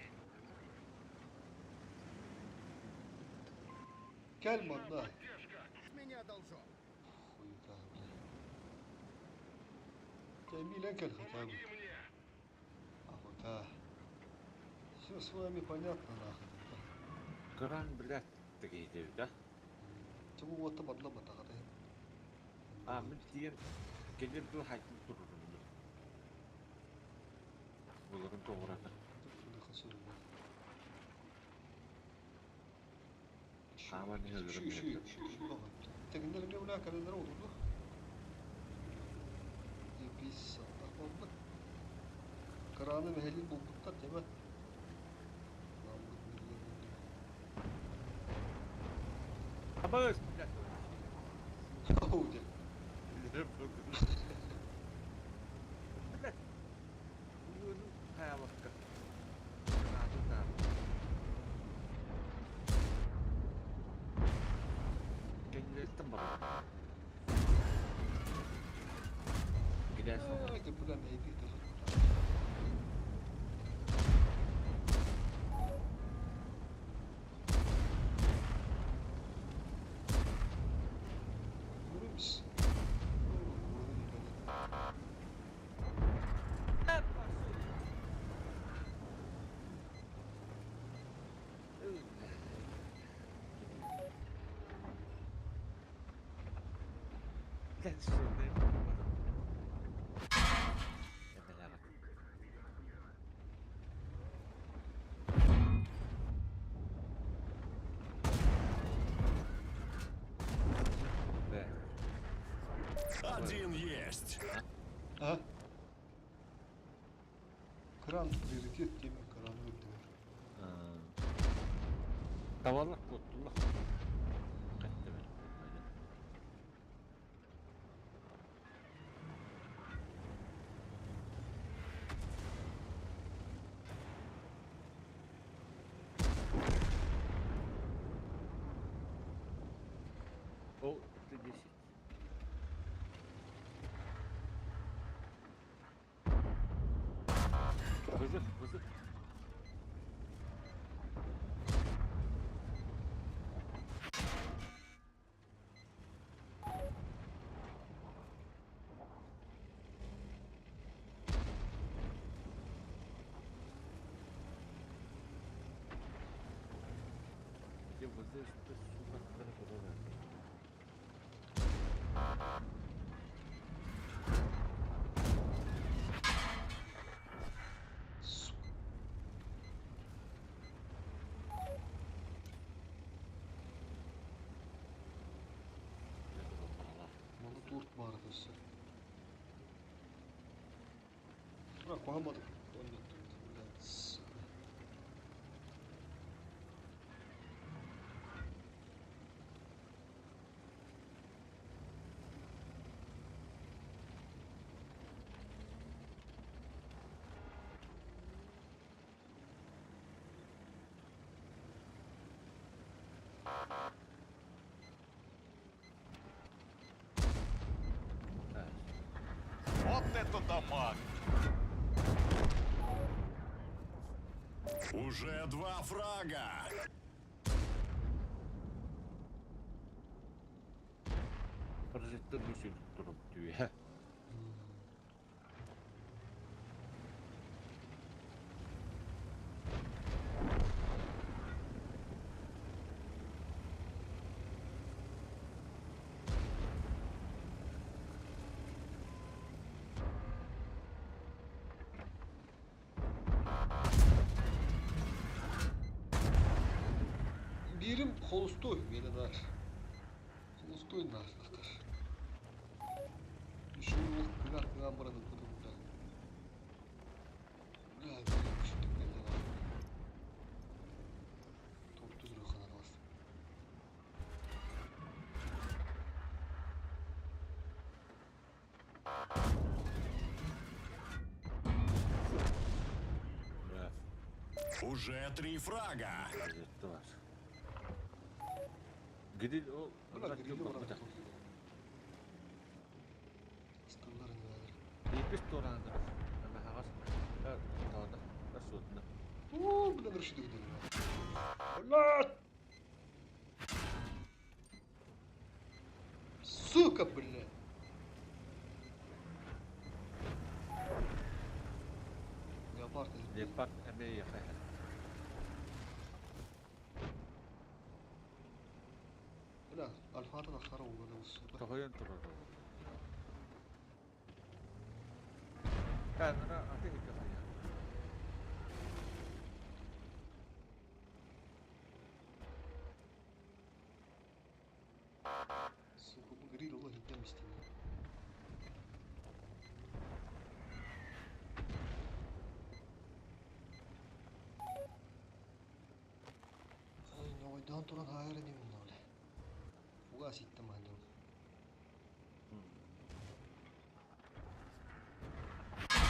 Speaker 2: Кэл манна.
Speaker 4: Поддержка.
Speaker 1: Меня должок.
Speaker 2: Хуета, бля. Кэмилэн кэл хотя бы.
Speaker 4: Помоги мне.
Speaker 2: А вот а. Все с вами понятно нахуй.
Speaker 3: Кран, блядь, такие да?
Speaker 2: Чего вот там одна батарея.
Speaker 3: А, мин тиийэн кэлэр дыл хайтын турурум. Буларын тоҕурата. Хааман иһэ өлөрөн иһэллэр.
Speaker 2: Тегиннер бля кэлэллэр олорду. Биис болбут. Краны мэһэлин булбуттар дьэбэ.
Speaker 3: Абыс, блядь.
Speaker 2: Оу, дьэ.
Speaker 3: Блядь. Ну, хаябакка. Надо там. Кэннилэриттэн барар. Грязь.
Speaker 2: Ай, ты бля мэһэйдии даже. Көрөмүс.
Speaker 3: Блядь, что, Эмэлэҕэ. Да.
Speaker 1: Один есть.
Speaker 2: А? Кран приоритет теме краны үрдүгэр.
Speaker 3: Tavallak куоттуллах. Каттыбын. Вызов, вызов. Где вызов, ты, сука, куда
Speaker 2: Сука. Маны турт баар өссө. Тура куһаамматык оонньоттубут. Блядь, сука.
Speaker 5: Вот это дамаг!
Speaker 1: Уже два фрага.
Speaker 3: Прожектор düşürdü durup diyor.
Speaker 2: Биирим холустой миэнэ наар. Холустой наар тахтар. Үчүгэй уол кыҥаах кыҥаан баран ыппытым бля. Бля, күчтүк кэллэ Торту күрү ханалас.
Speaker 3: Да,
Speaker 1: Уже три фрага.
Speaker 3: прожектор var. Gidil o
Speaker 2: Бля, грили баран
Speaker 3: бата.
Speaker 2: Стылларын баалар.
Speaker 3: Ипис туранdır. Ama havas. Tağda. Nasıl?
Speaker 2: Оо, бля, ныршыды гыдыр. Блядь! Сука, блядь! Леопард.
Speaker 3: Леопард эмей яхайха.
Speaker 2: Бля, альфатын ахтара улана сука.
Speaker 3: Tohoyun turur. Камера аты хикая.
Speaker 2: Сука, бу гриль олох иттем истин. Ай, нойдан туран хайыр нем ноле. Фугас иттем ханем.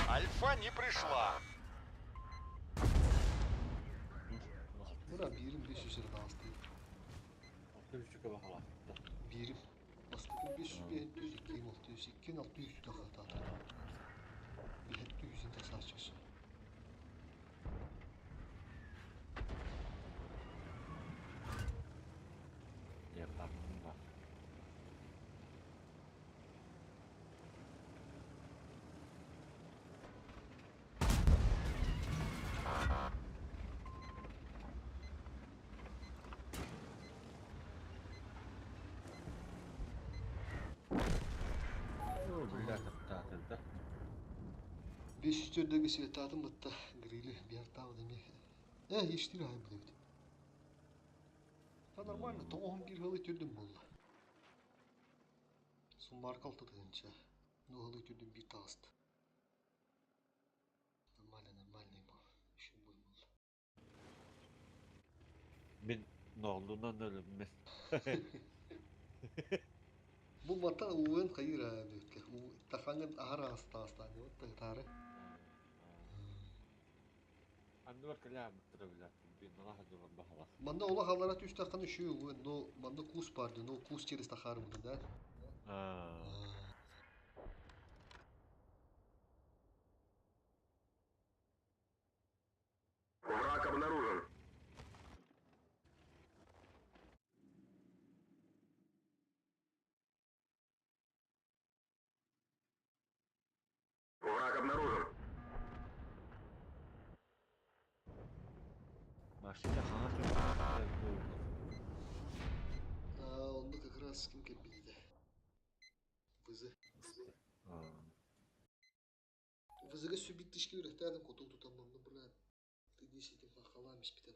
Speaker 5: Альфа не пришла.
Speaker 2: Бура бирим 500 lira алты.
Speaker 3: Üçüke bakalım.
Speaker 2: Бирим. Бастакы 500 502 600 2 600 тахатаата. 700 тахсааччы.
Speaker 3: Леопард var. Бля, да.
Speaker 2: 500 төрдөгү светатын бытта грили биартаабыт эми. Э, иштир ай билебит. Та нормально, тоҕоһун биир хылы түрдүм буолла. Суммарка алты тыһынча. Ну хылы түрдүм биир таҕыста. Нормально, нормально бу. Еще буй буолла.
Speaker 3: Мен ноолунан өлүммес.
Speaker 2: Бу мата уен хайыр бүткө. Тахаңын ахара аста вот тары.
Speaker 3: Аннуар калям травлят. Бин Аллах дуран бахала.
Speaker 2: Манна ола халара түс таханы шүү уен, но манна кус барды, но кус через тахары муну да.
Speaker 3: Аа.
Speaker 4: обнаружен. Враг обнаружен.
Speaker 3: Машина хаҥас өттүгэр буолла.
Speaker 2: Аа, онно как раз ким кэлбит этэ? ВЗ. ВЗ-га сүбит тишки үрэхтээтим кутул тутан манна брат. Ты десять хахалаам испитэ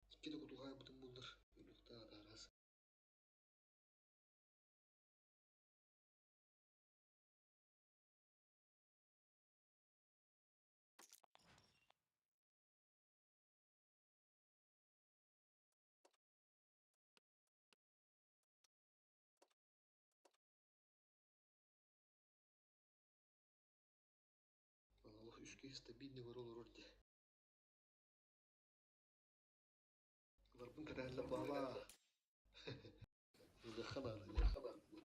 Speaker 2: Икки да кутулхаайбытым буллар. Өлүөхтээх атаарас. Олох үс киһи стабильный бар олорор дии. Ларбын кэтэһэллэр баҕалаа. Ылыахха наада дии.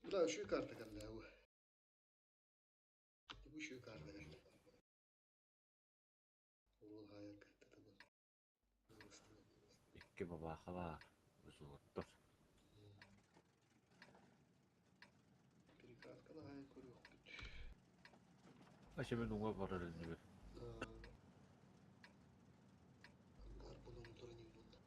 Speaker 2: Бля, үчүгэй карта кэллэ бу. Бу үчүгэй карта кэллэ. Уол хаайар картата бу.
Speaker 3: Икки бабаахалаах взводтар.
Speaker 2: Перекатканы хаайан көрүөхпүт.
Speaker 3: Аше мен уҥа барар иннибит.
Speaker 2: Ангар буна мутуран буолла.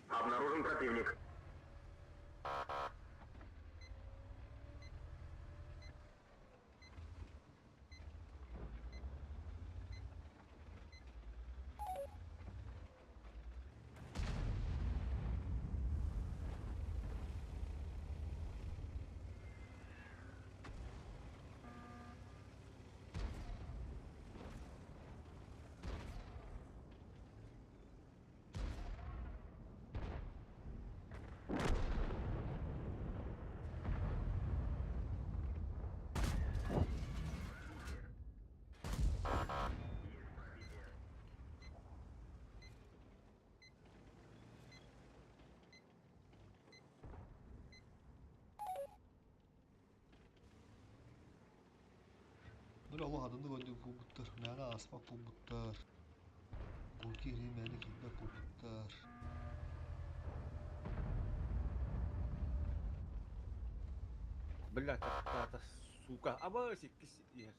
Speaker 4: Обнаружен противник.
Speaker 2: Бу олох атыннык ойдук буолбуттар, мээнэ ааспат буолбуттар, горки иһин мээнэ киирбэт буолбуттар.
Speaker 3: Бля, таптаата, сука. Абас иккис иһэр.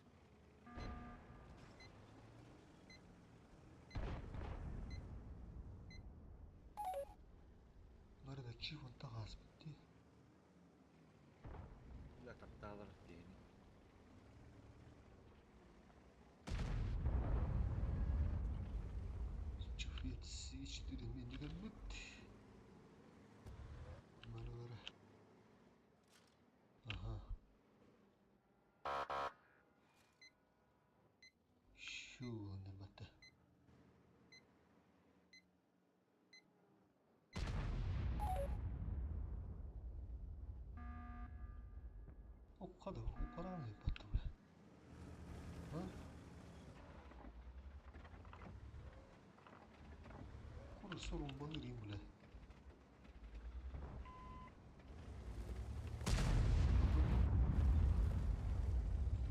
Speaker 2: Бары да чип онтон ааспыт дии.
Speaker 3: Бля, таптаалар диэни.
Speaker 2: Чуфлет С4 миэнэ кэлбит. Бары бары. Аха. Шу батта. Уккада уккарааны батта бля. А? Кура сорун балырым бля.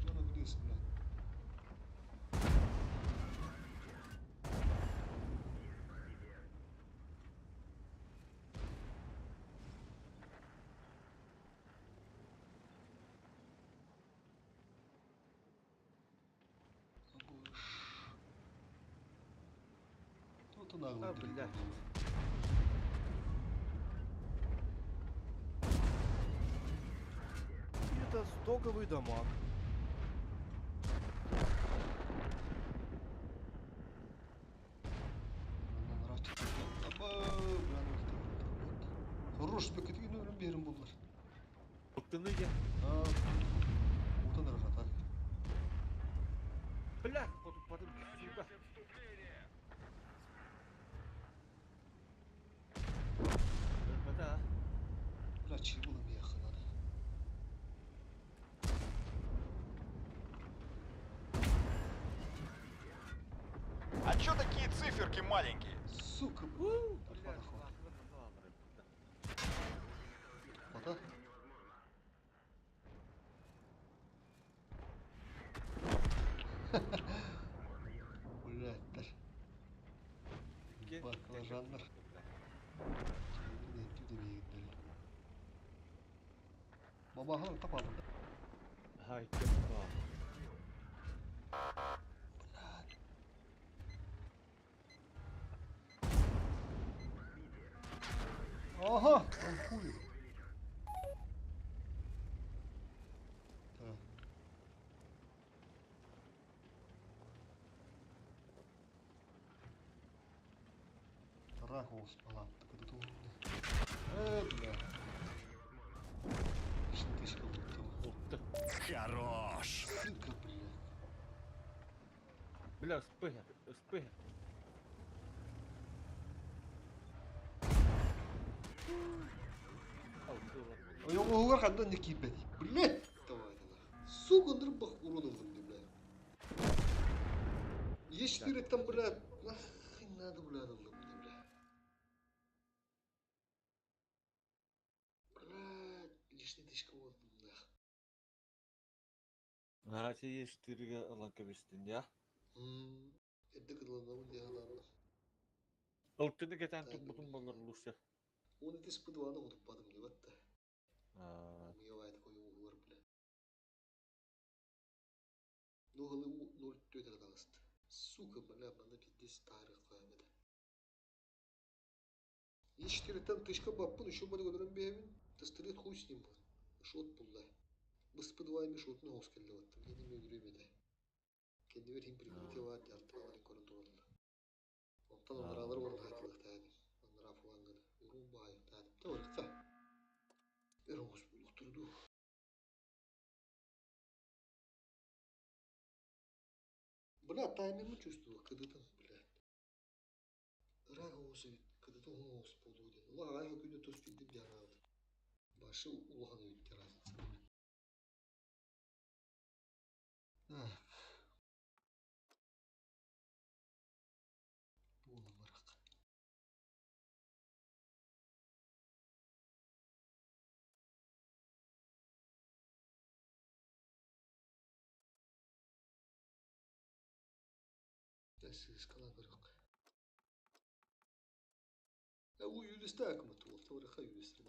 Speaker 2: Жана билесің бля. Абыш. Вот он наглый
Speaker 3: А, бля.
Speaker 6: Это стоковый дамаг.
Speaker 2: Хорош бекетин өлüm берин буллар.
Speaker 3: Ыттыны я.
Speaker 2: А, утан рахат.
Speaker 3: Бля, потом, сука. Өлбөтө а.
Speaker 2: Бля, чего меха надо.
Speaker 5: А чё такие циферки маленькие?
Speaker 2: Сука,
Speaker 3: Бля,
Speaker 2: бля. Нахуй. Вода? Блядь, даже. Баклажаннар. Бабахан тапалым.
Speaker 3: Хай, кепка.
Speaker 2: Ага, он хуй. Так. Рахус палат, бля. Лишний тысяча будет.
Speaker 1: Хорош.
Speaker 2: Сука, бля.
Speaker 3: Бля, спыгер, спыгер.
Speaker 2: Ой, оҕугар хандан не киирбэт. Блядь, давай нахуй. Сука, нырбах урон ыллым дии, бля. Е4 там, блядь, нахуй надо, бля, ыллым дии, бля. Блядь, лишний тысячка вот, нах.
Speaker 3: Ага, есть 4 ылан кебистин, я.
Speaker 2: Эдде кыдыланабын дии ханаабын.
Speaker 3: Ылтыны кетен турбутун болар луша.
Speaker 2: Он ити спыдваны утуппадым дии батта. Миявайт кой угур, бля. Ну, хылы 0,4 таҕыста. Сука, бля, манна пиздец тарых каабыта. Е4-тен тышка баппын, еще бары көрөрөн бэйэбин. Тастырыт хуй с ним. Шот булла. Быспыдвайми шотун хоос келле баттым. Мен эми өлүрүм этэ. Кэннибэр хим прикрытие баар дьалталарын көрөн тураллар. Онтон анраалар уонна хатылыктаадым. Аннара фланганы. Урун баайыктаадым. Та барыкка. Эр оҕус булуктурду. Бля, таймингы чувствую, кыдытын, блядь. Ыраах оҕус эбит, кыдытын уһун оҕус буолуо диэн. Ула аҕай күнү тус билдим диэн аҕабыт. Башы улахан эбит разница. Так. Буолан барак. Сыскалан көрөк. У юлиста акмат ол, тавраха юлиста.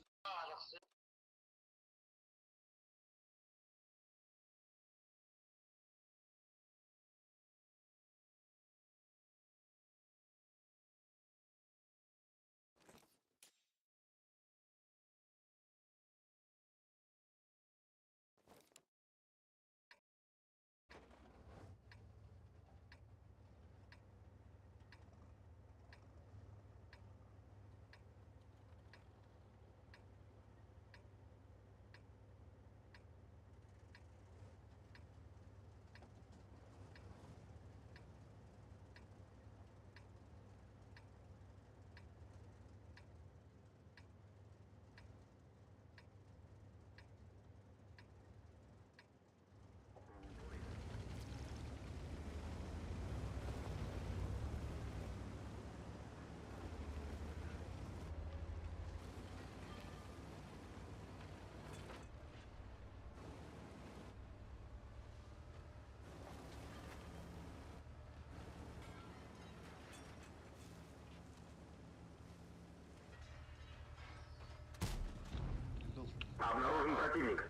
Speaker 4: Обнаружен противник.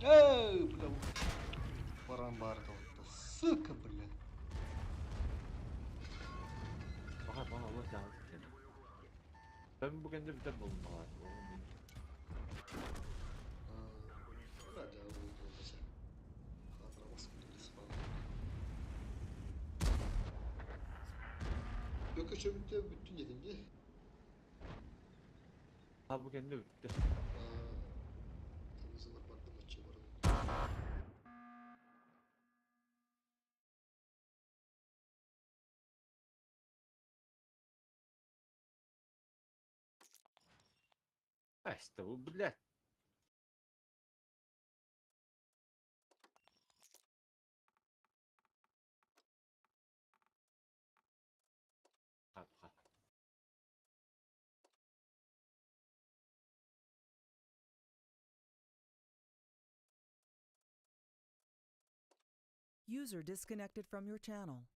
Speaker 2: Эй, бля, баран баар толту. Сука, бля.
Speaker 3: Баха баха Allah canı seni. Ben bu kendi biter buldum valla.
Speaker 2: Бля, дьэ, буолбута. Хаатырабас курдук спал. Yok çömükte bütün yedin diye.
Speaker 3: Ha bu kendi bitti.
Speaker 2: Temizler bardı maçı var.
Speaker 3: Ha işte bu блядь. Ha ha.
Speaker 7: User disconnected from your channel.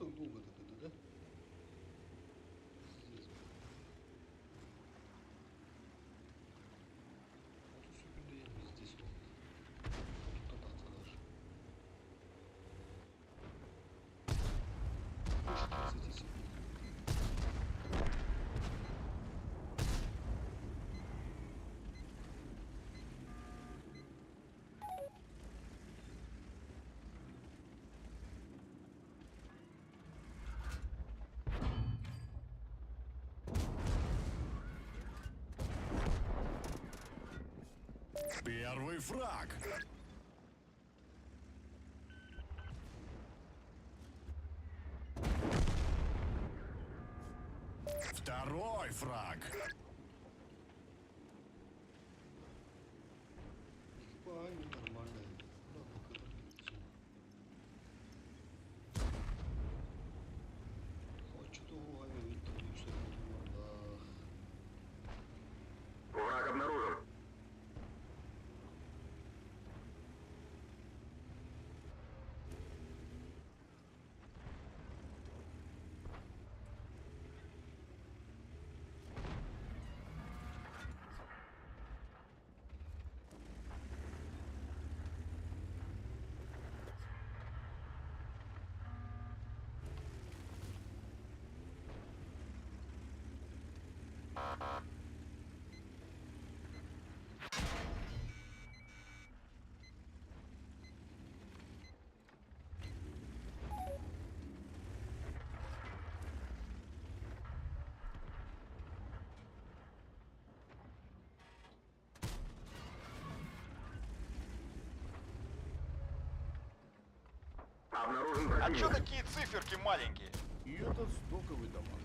Speaker 2: так долго так это, да? Пиздец. 33 günde yemeyiz oldu. 30'dan atsalar. Больше 30 секунд.
Speaker 1: Первый фраг. Второй фраг.
Speaker 2: Экипаж нормально. Ладно, когда
Speaker 4: Враг обнаружен. Обнаружен
Speaker 5: А чё
Speaker 4: противник.
Speaker 5: такие циферки маленькие?
Speaker 6: И это стоковый дамаг.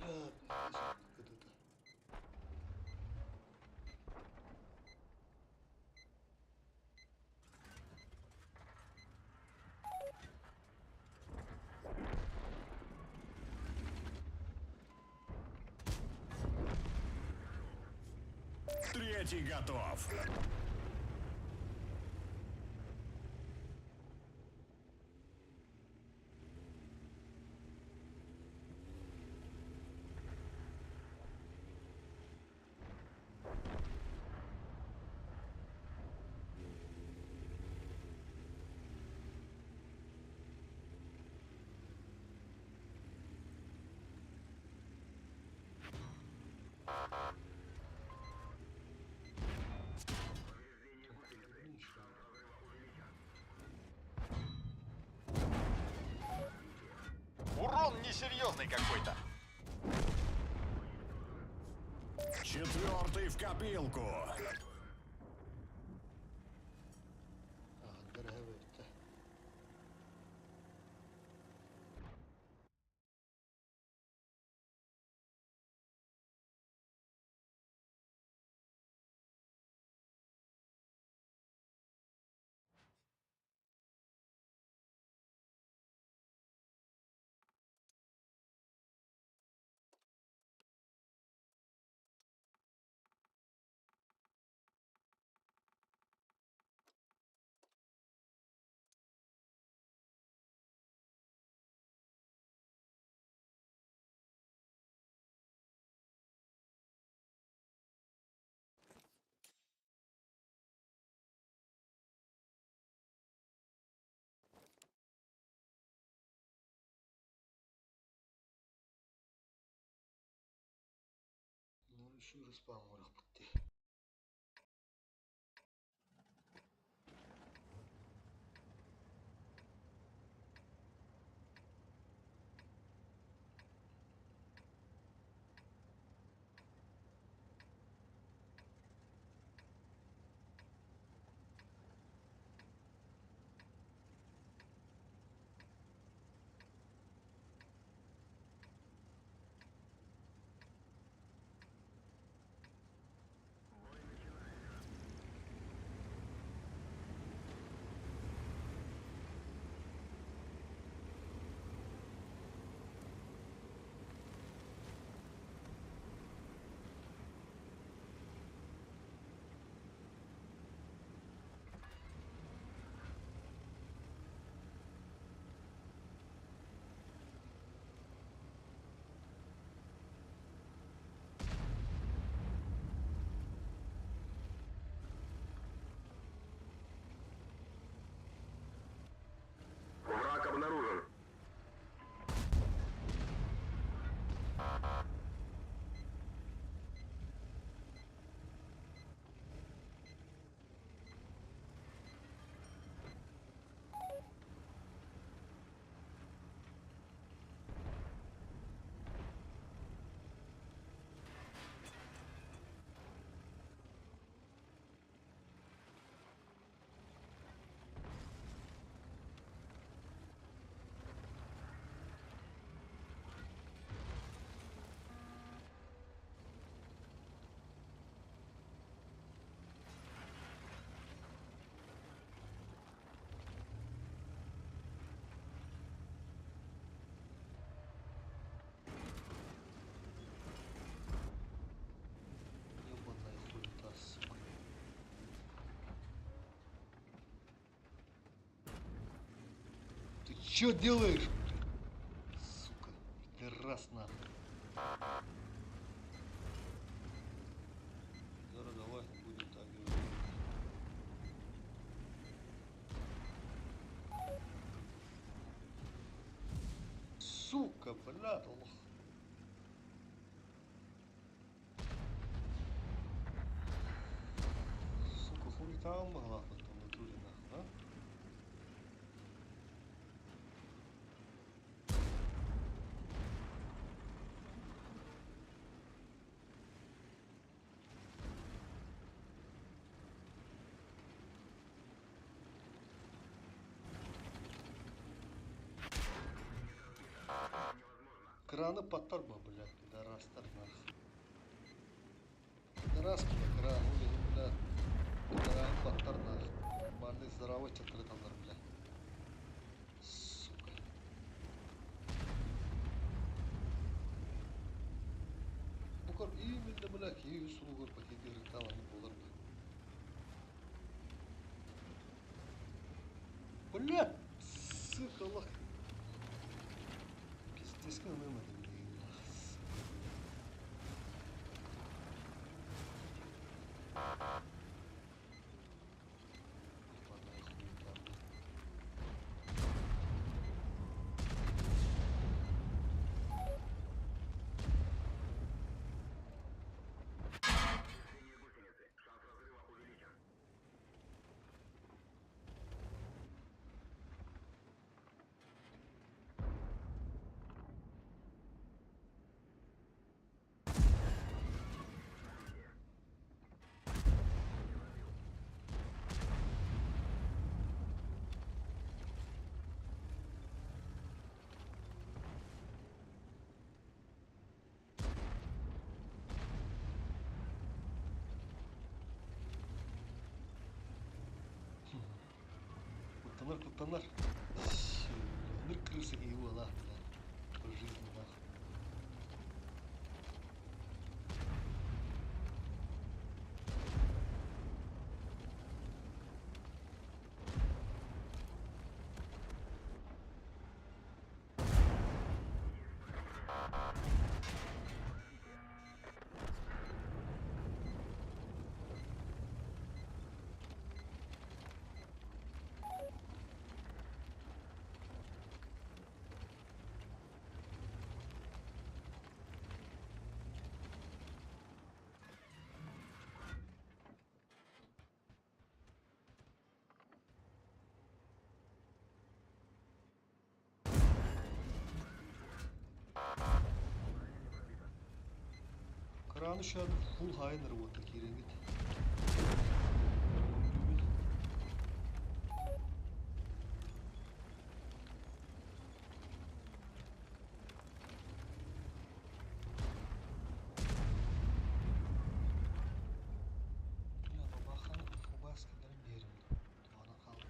Speaker 2: Бля, пиздец, как это.
Speaker 1: Третий готов.
Speaker 5: Урон несерьезный какой-то.
Speaker 1: Четвертый в копилку.
Speaker 2: А, дорогой, да. Ну, еще респаун бітті. Чё делаешь, блядь? Сука, пидорас нахуй. Зара, давай будем так говорить. Сука, блядь, олох. Сука, хули там могла потом натуре нахуй, а? Краны подторба, блядь, пидорастар нахуй. Пидораски кран, блядь, блядь. Пидоран подтар нахуй. Баны здоровый чатырыталар, блядь. Сука. Букар именно, блядь, и услугар пакетирытал, они болар, блядь. Блядь, сука, лох. Пиздец, как мы это, блядь, сука. Ебаная хуйня, блядь. Куттанар, куттанар. Всё, бля, ну крыса его, да, бля. По жизни, нахуй. Кран еще фул хайнер вот такие ребят. Бля, бабахан фубаскаларын берим. Туана қалды.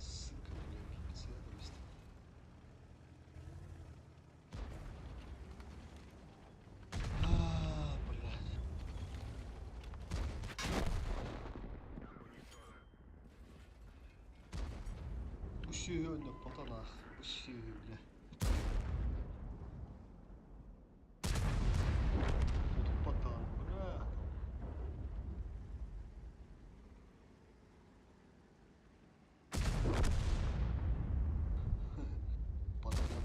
Speaker 2: Сука, бля, пипец, я довести. А, блядь. Усиленно потанах. Усиленно, бля. Тут потан, бля. Потан, бля.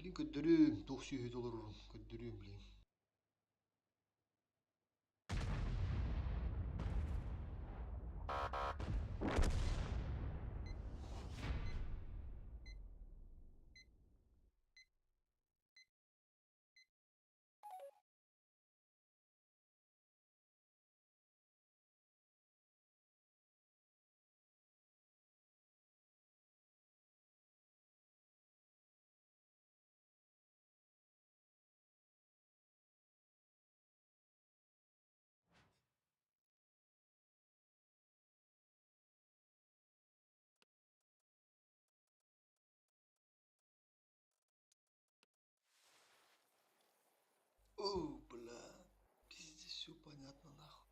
Speaker 2: Билин көрдөрүөм, туох сүөһүтэ олорорун көрдөрүөм билин. О, бля, пиздец, все понятно нахуй.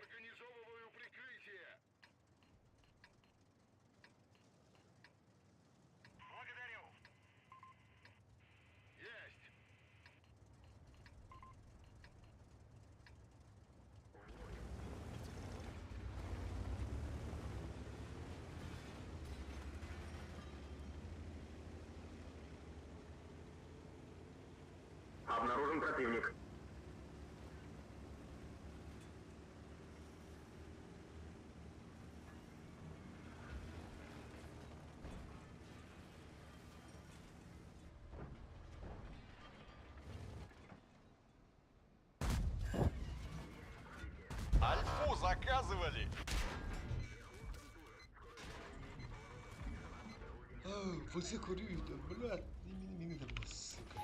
Speaker 4: Организовываю прикрытие. Благодарю. Есть. Обнаружен противник.
Speaker 5: Альфу заказывали!
Speaker 2: А, все курю, да, блядь, не, не, не, не, сука.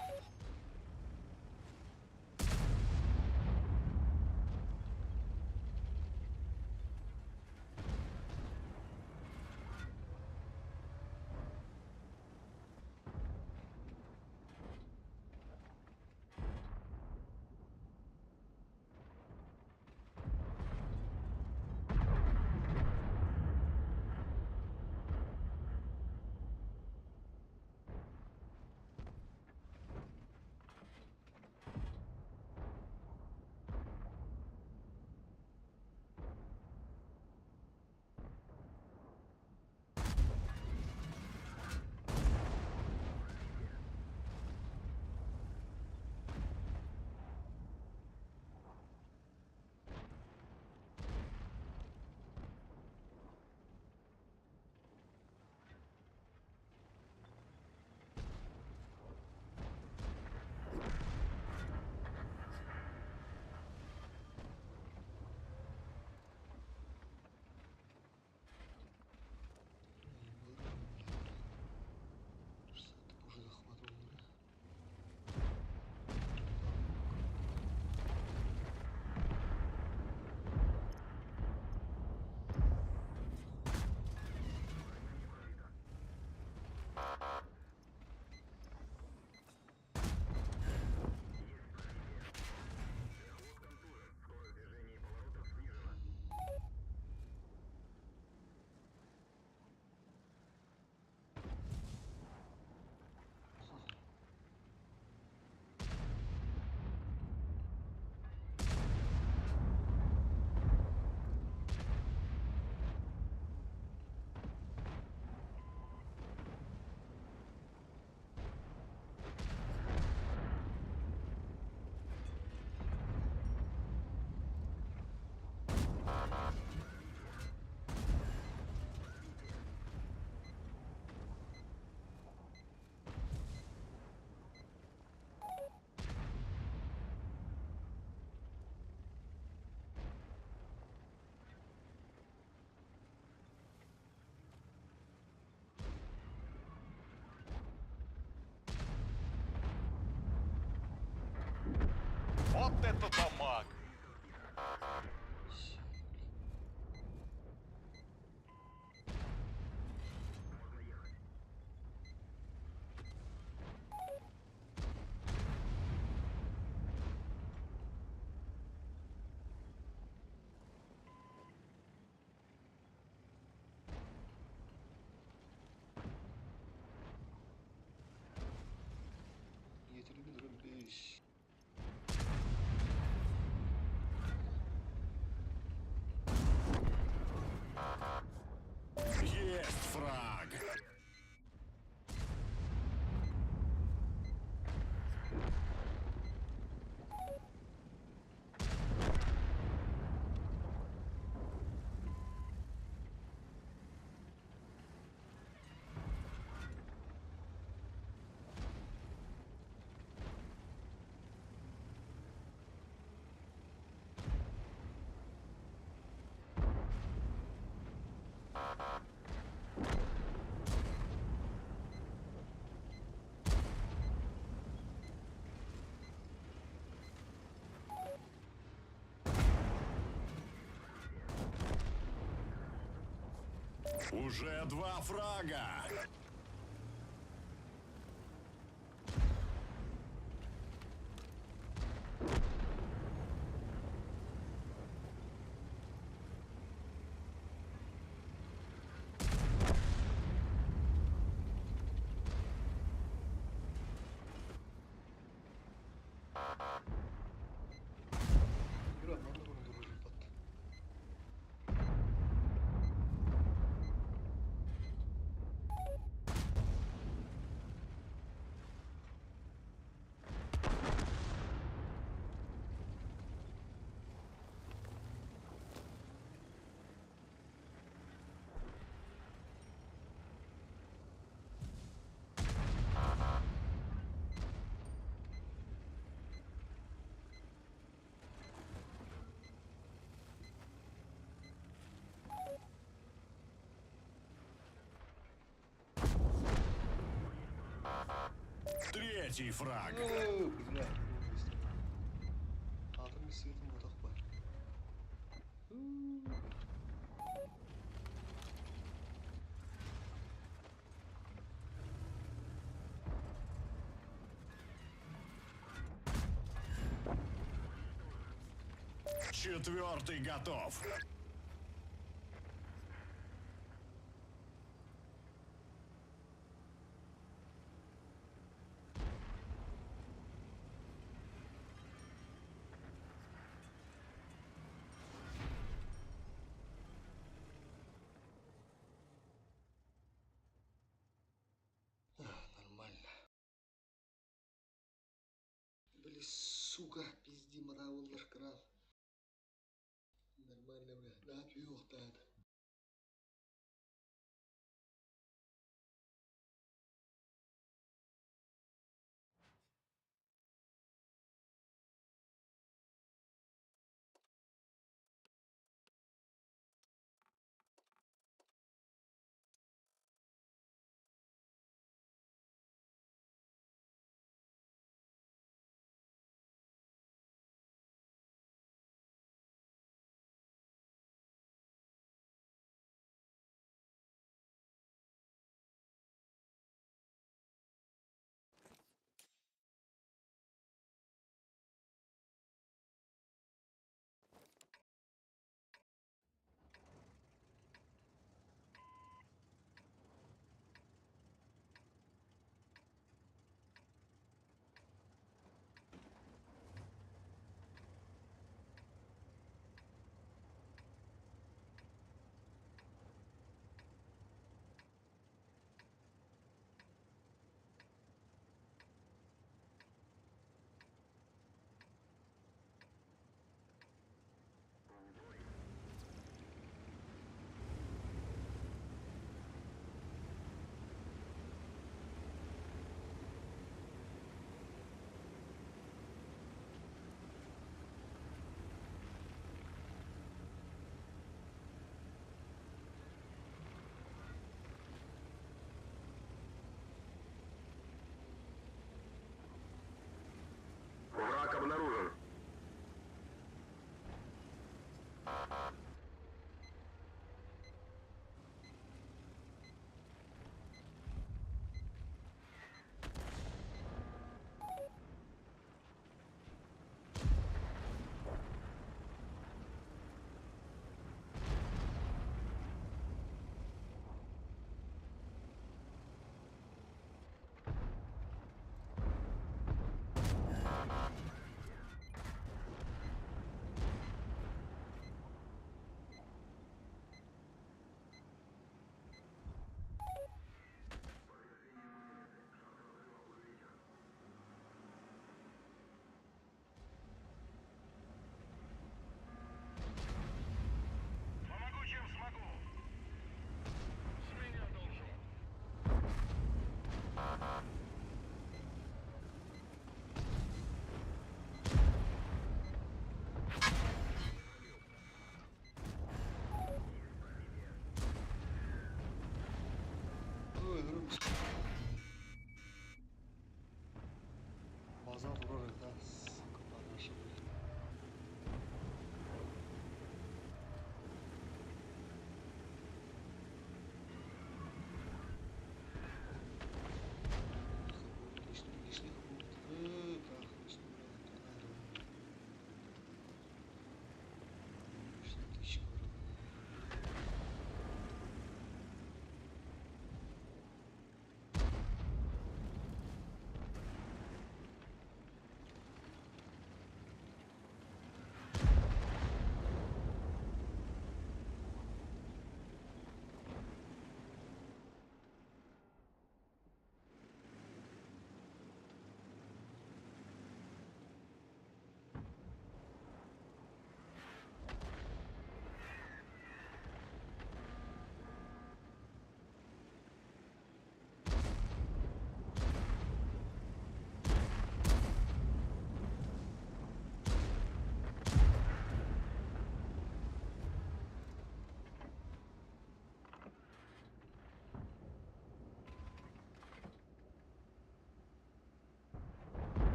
Speaker 5: это дамаг!
Speaker 2: Yeterim 5.
Speaker 1: Есть фраг. Уже два фрага.
Speaker 2: Юра, манна bunu durur pat.
Speaker 1: Третий фраг.
Speaker 2: Оо, бля. Атын сыытын ботох бар.
Speaker 1: Четвертый готов.
Speaker 2: Нормально. Били, сука, пизди, маравыллар крал. Нормально, бля. Да, пью, да.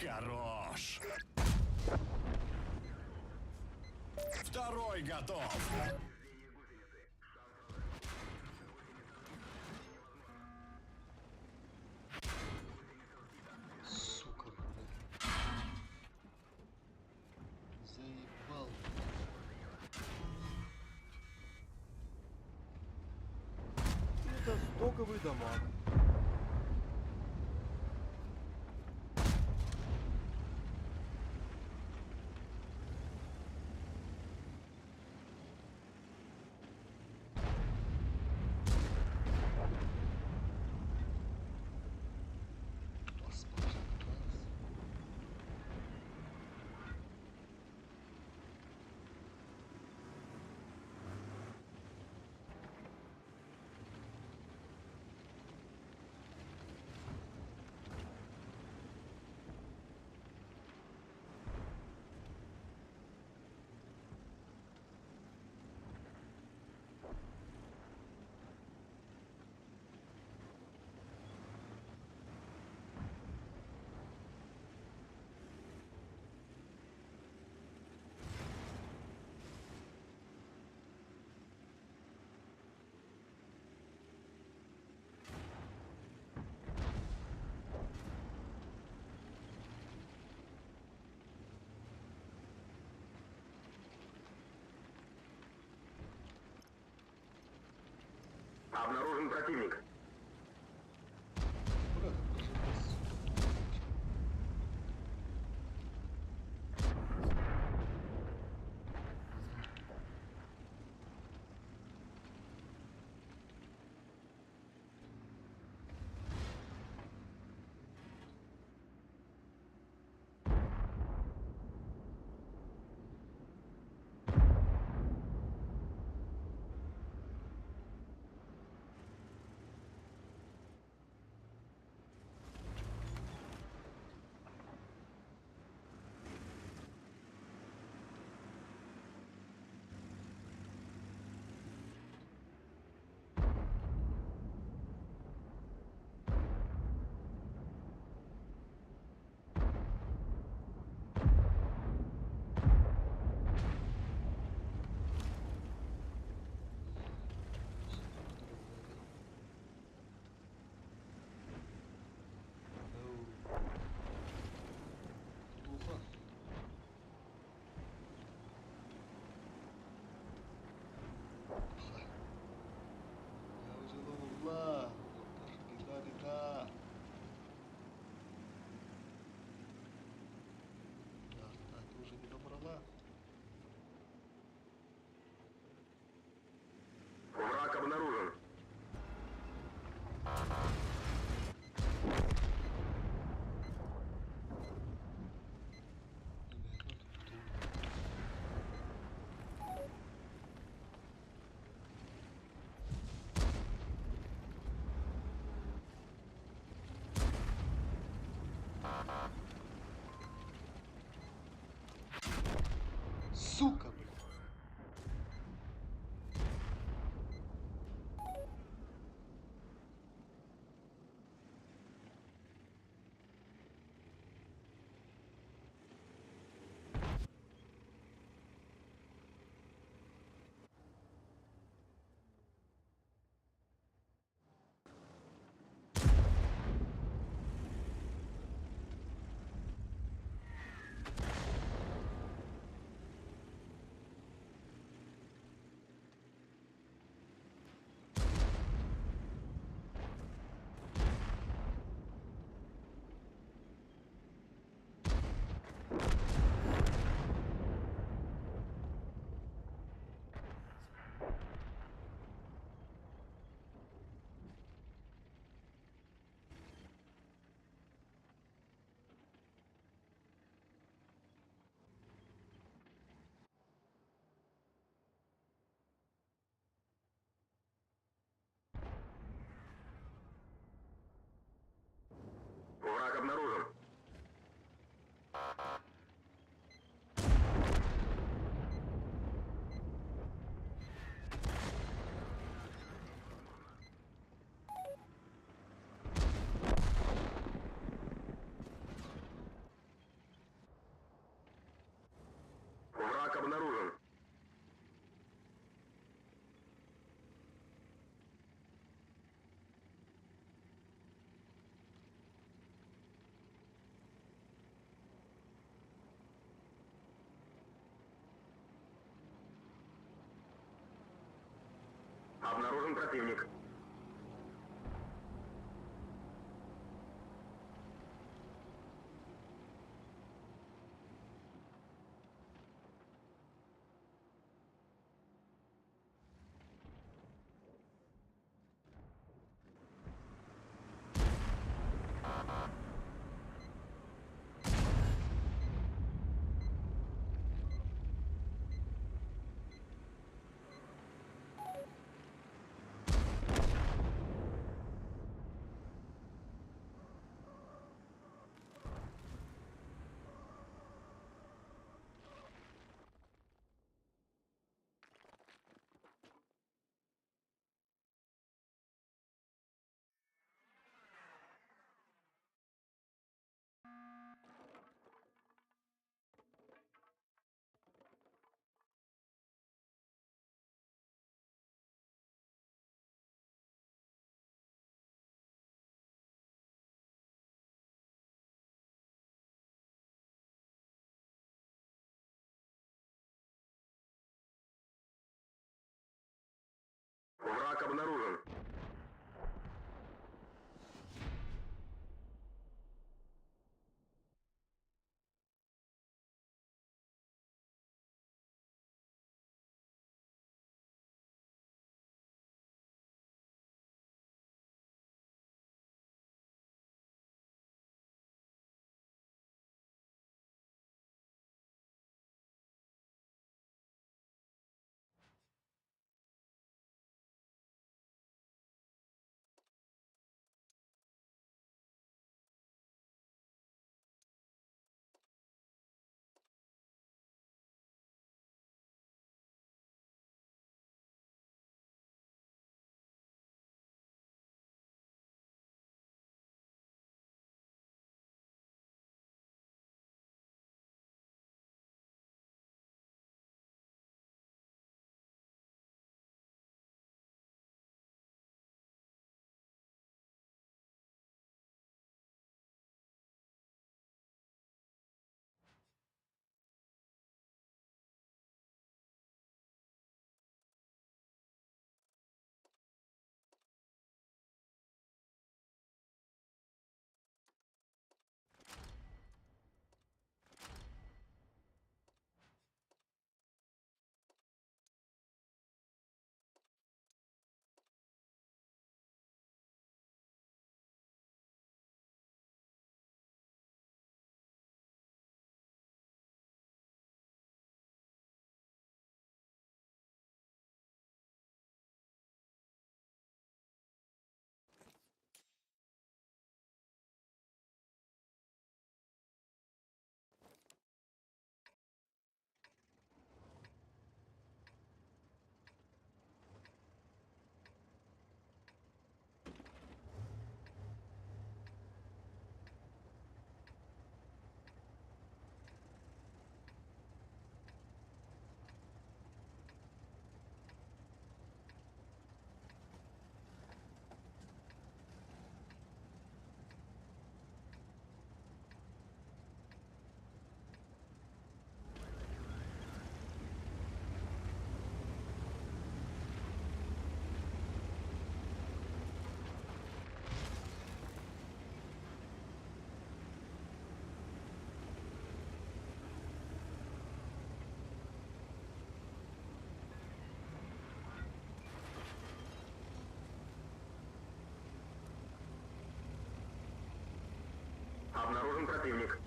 Speaker 1: Хорош. Второй готов.
Speaker 2: Сука, блядь. Заебал.
Speaker 6: Это стоковый дамаг.
Speaker 4: Обнаружен противник.
Speaker 2: Бля, как прожимать, сука. Духа. Я уже думал, беда, беда. Да, ты уже не добрала.
Speaker 4: Враг обнаружен.
Speaker 2: Сука, блядь.
Speaker 4: Обнаружен противник. Враг обнаружен. Обнаружен противник.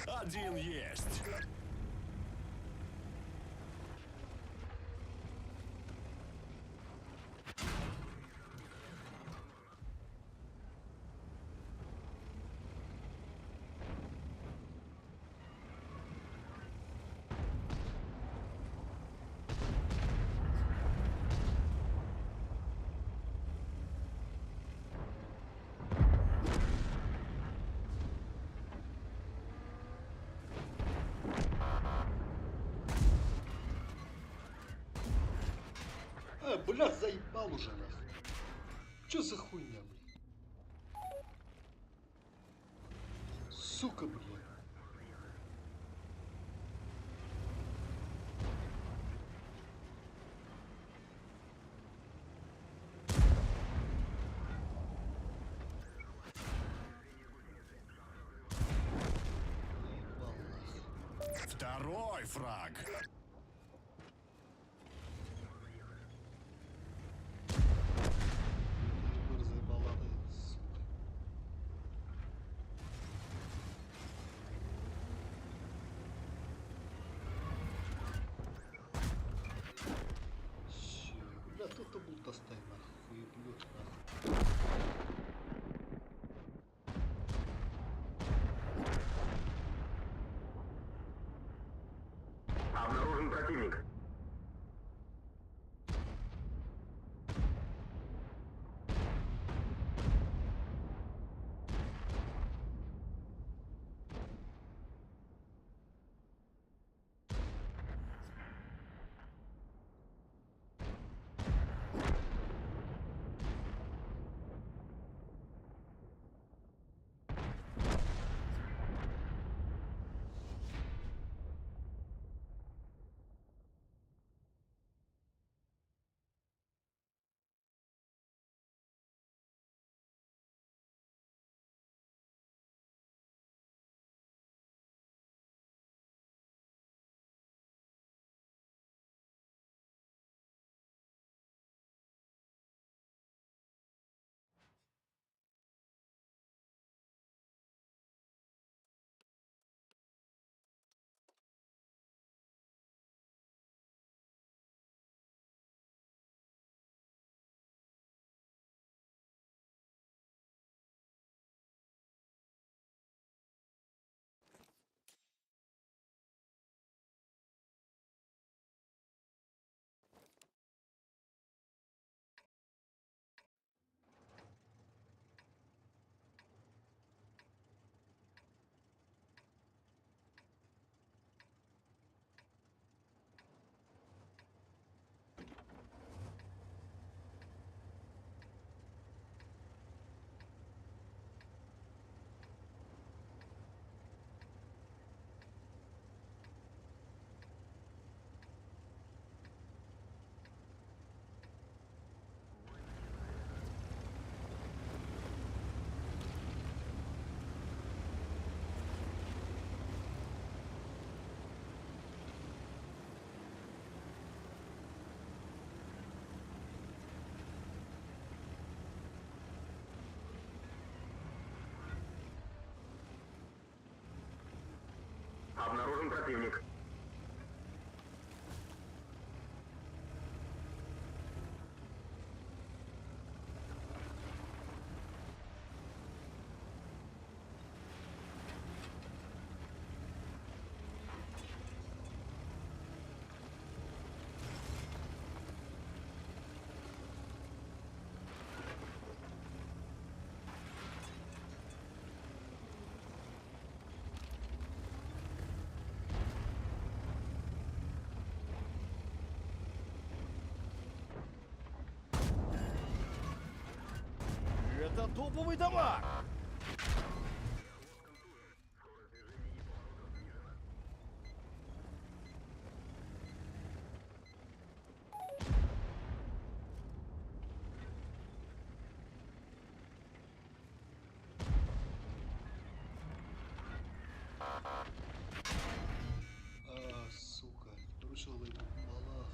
Speaker 1: Один есть.
Speaker 2: А, бля, заебал уже нахуй. Чё за хуйня, блядь? Сука, блядь. Заебал нахуй.
Speaker 1: Второй фраг.
Speaker 2: Егор заебала, ты, сука. Щё, бля, кто-то был достай нахуй, хуеплёт нахуй.
Speaker 4: Обнаружен противник. Обнаружен противник.
Speaker 6: Это топовый дамаг!
Speaker 2: А, сука, короче, заебала.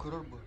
Speaker 2: Көрөр бу.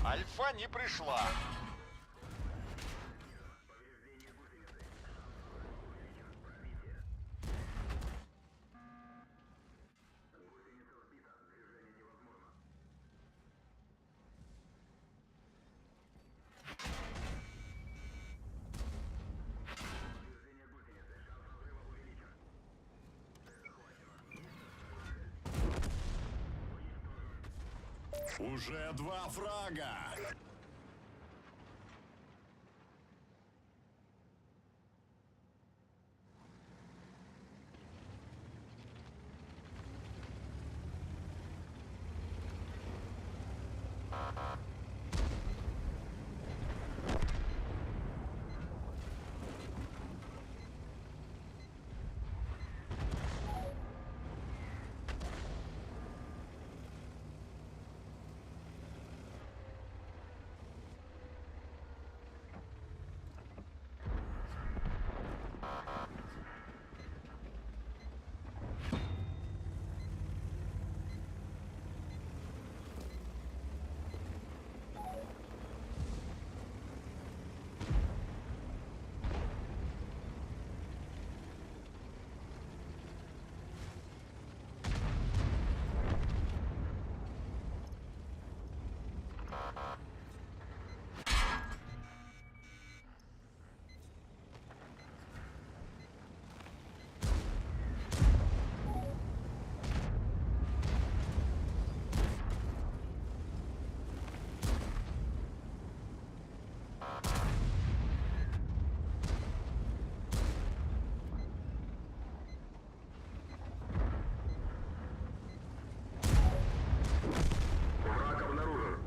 Speaker 5: Альфа не пришла.
Speaker 1: Уже два фрага.
Speaker 4: Враг обнаружен.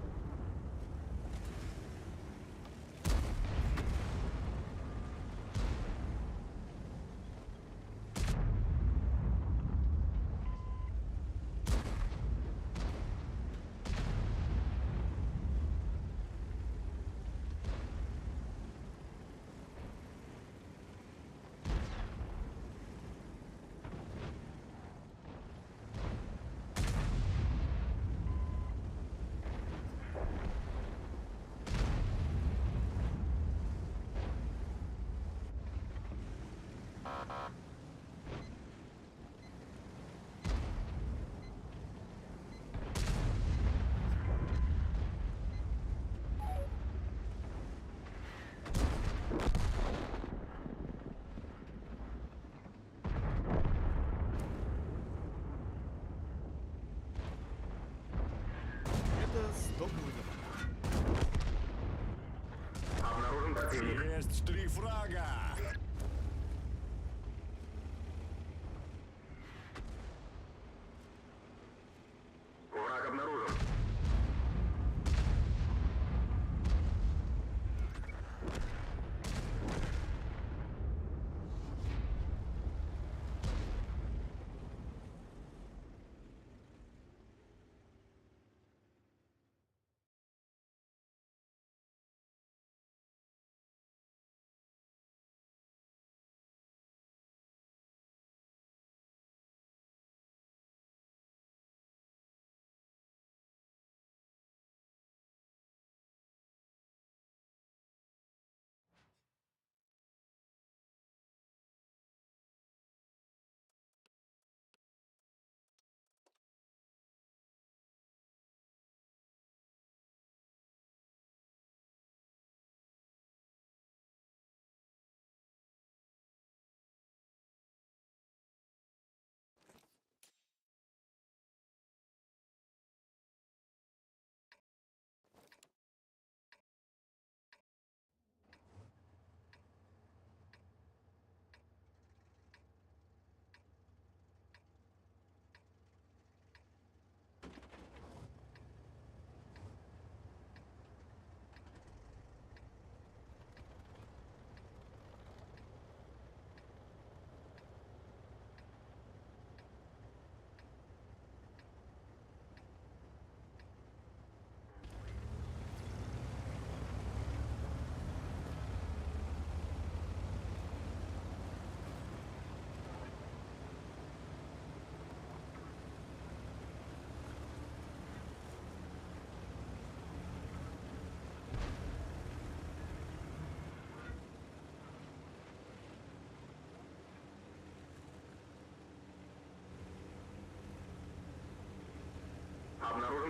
Speaker 6: Это стоковый дамаг.
Speaker 4: Обнаружен противник.
Speaker 1: Есть три фрага.
Speaker 4: Враг обнаружен.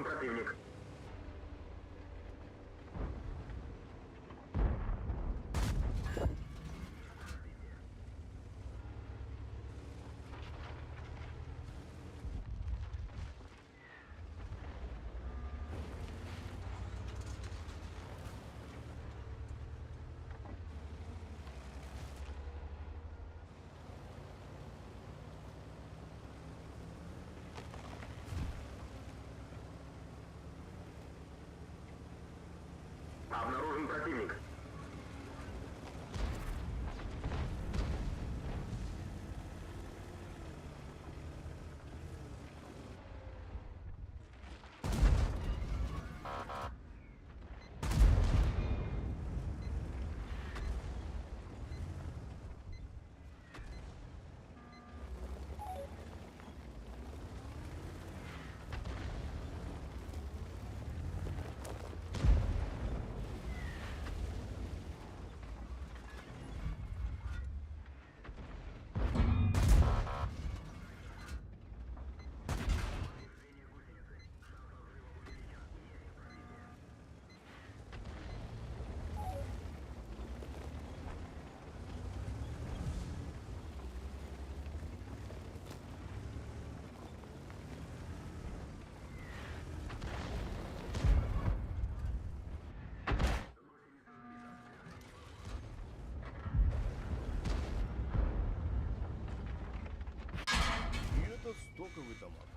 Speaker 4: Обнаружен противник. Обнаружен противник.
Speaker 6: И это стоковый томат.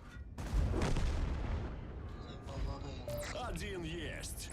Speaker 2: Заебала да
Speaker 1: Один есть.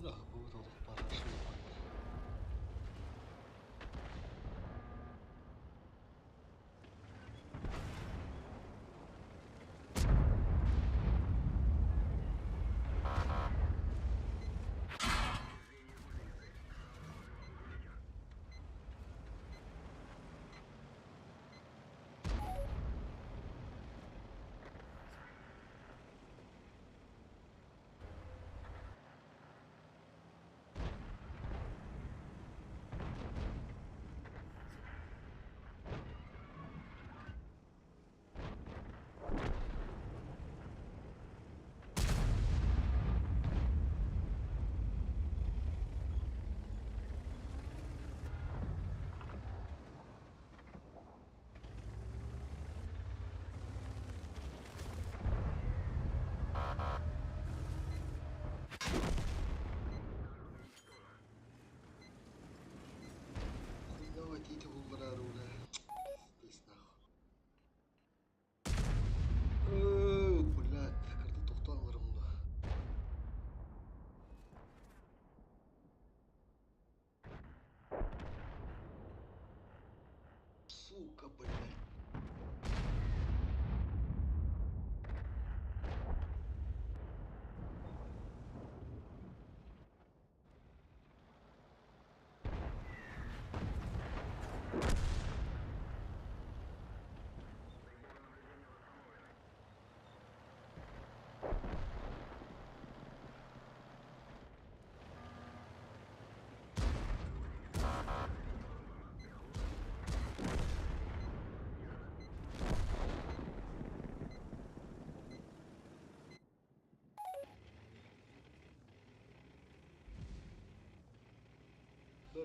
Speaker 2: Нахуй будет он парашют. Хуйного тити булларар ула. Пиздец нахуй. Блядь, карта тоқтан алырым да. Сука, блядь.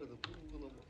Speaker 2: да бу гына да.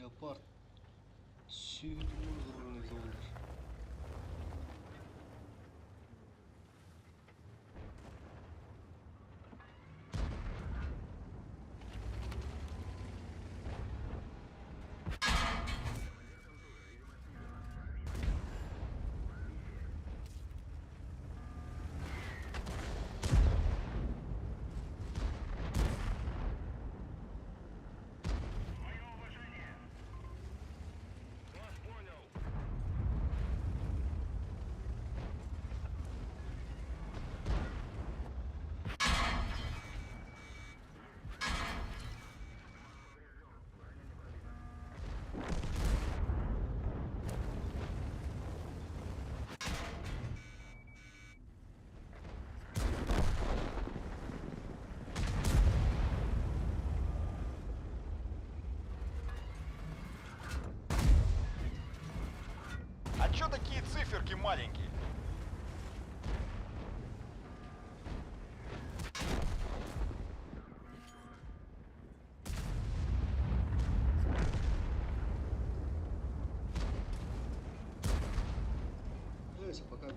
Speaker 2: Леопард сүөһүтүн ыларын эбитэ буоллар.
Speaker 5: А чё такие циферки маленькие?
Speaker 2: Нравится, пока.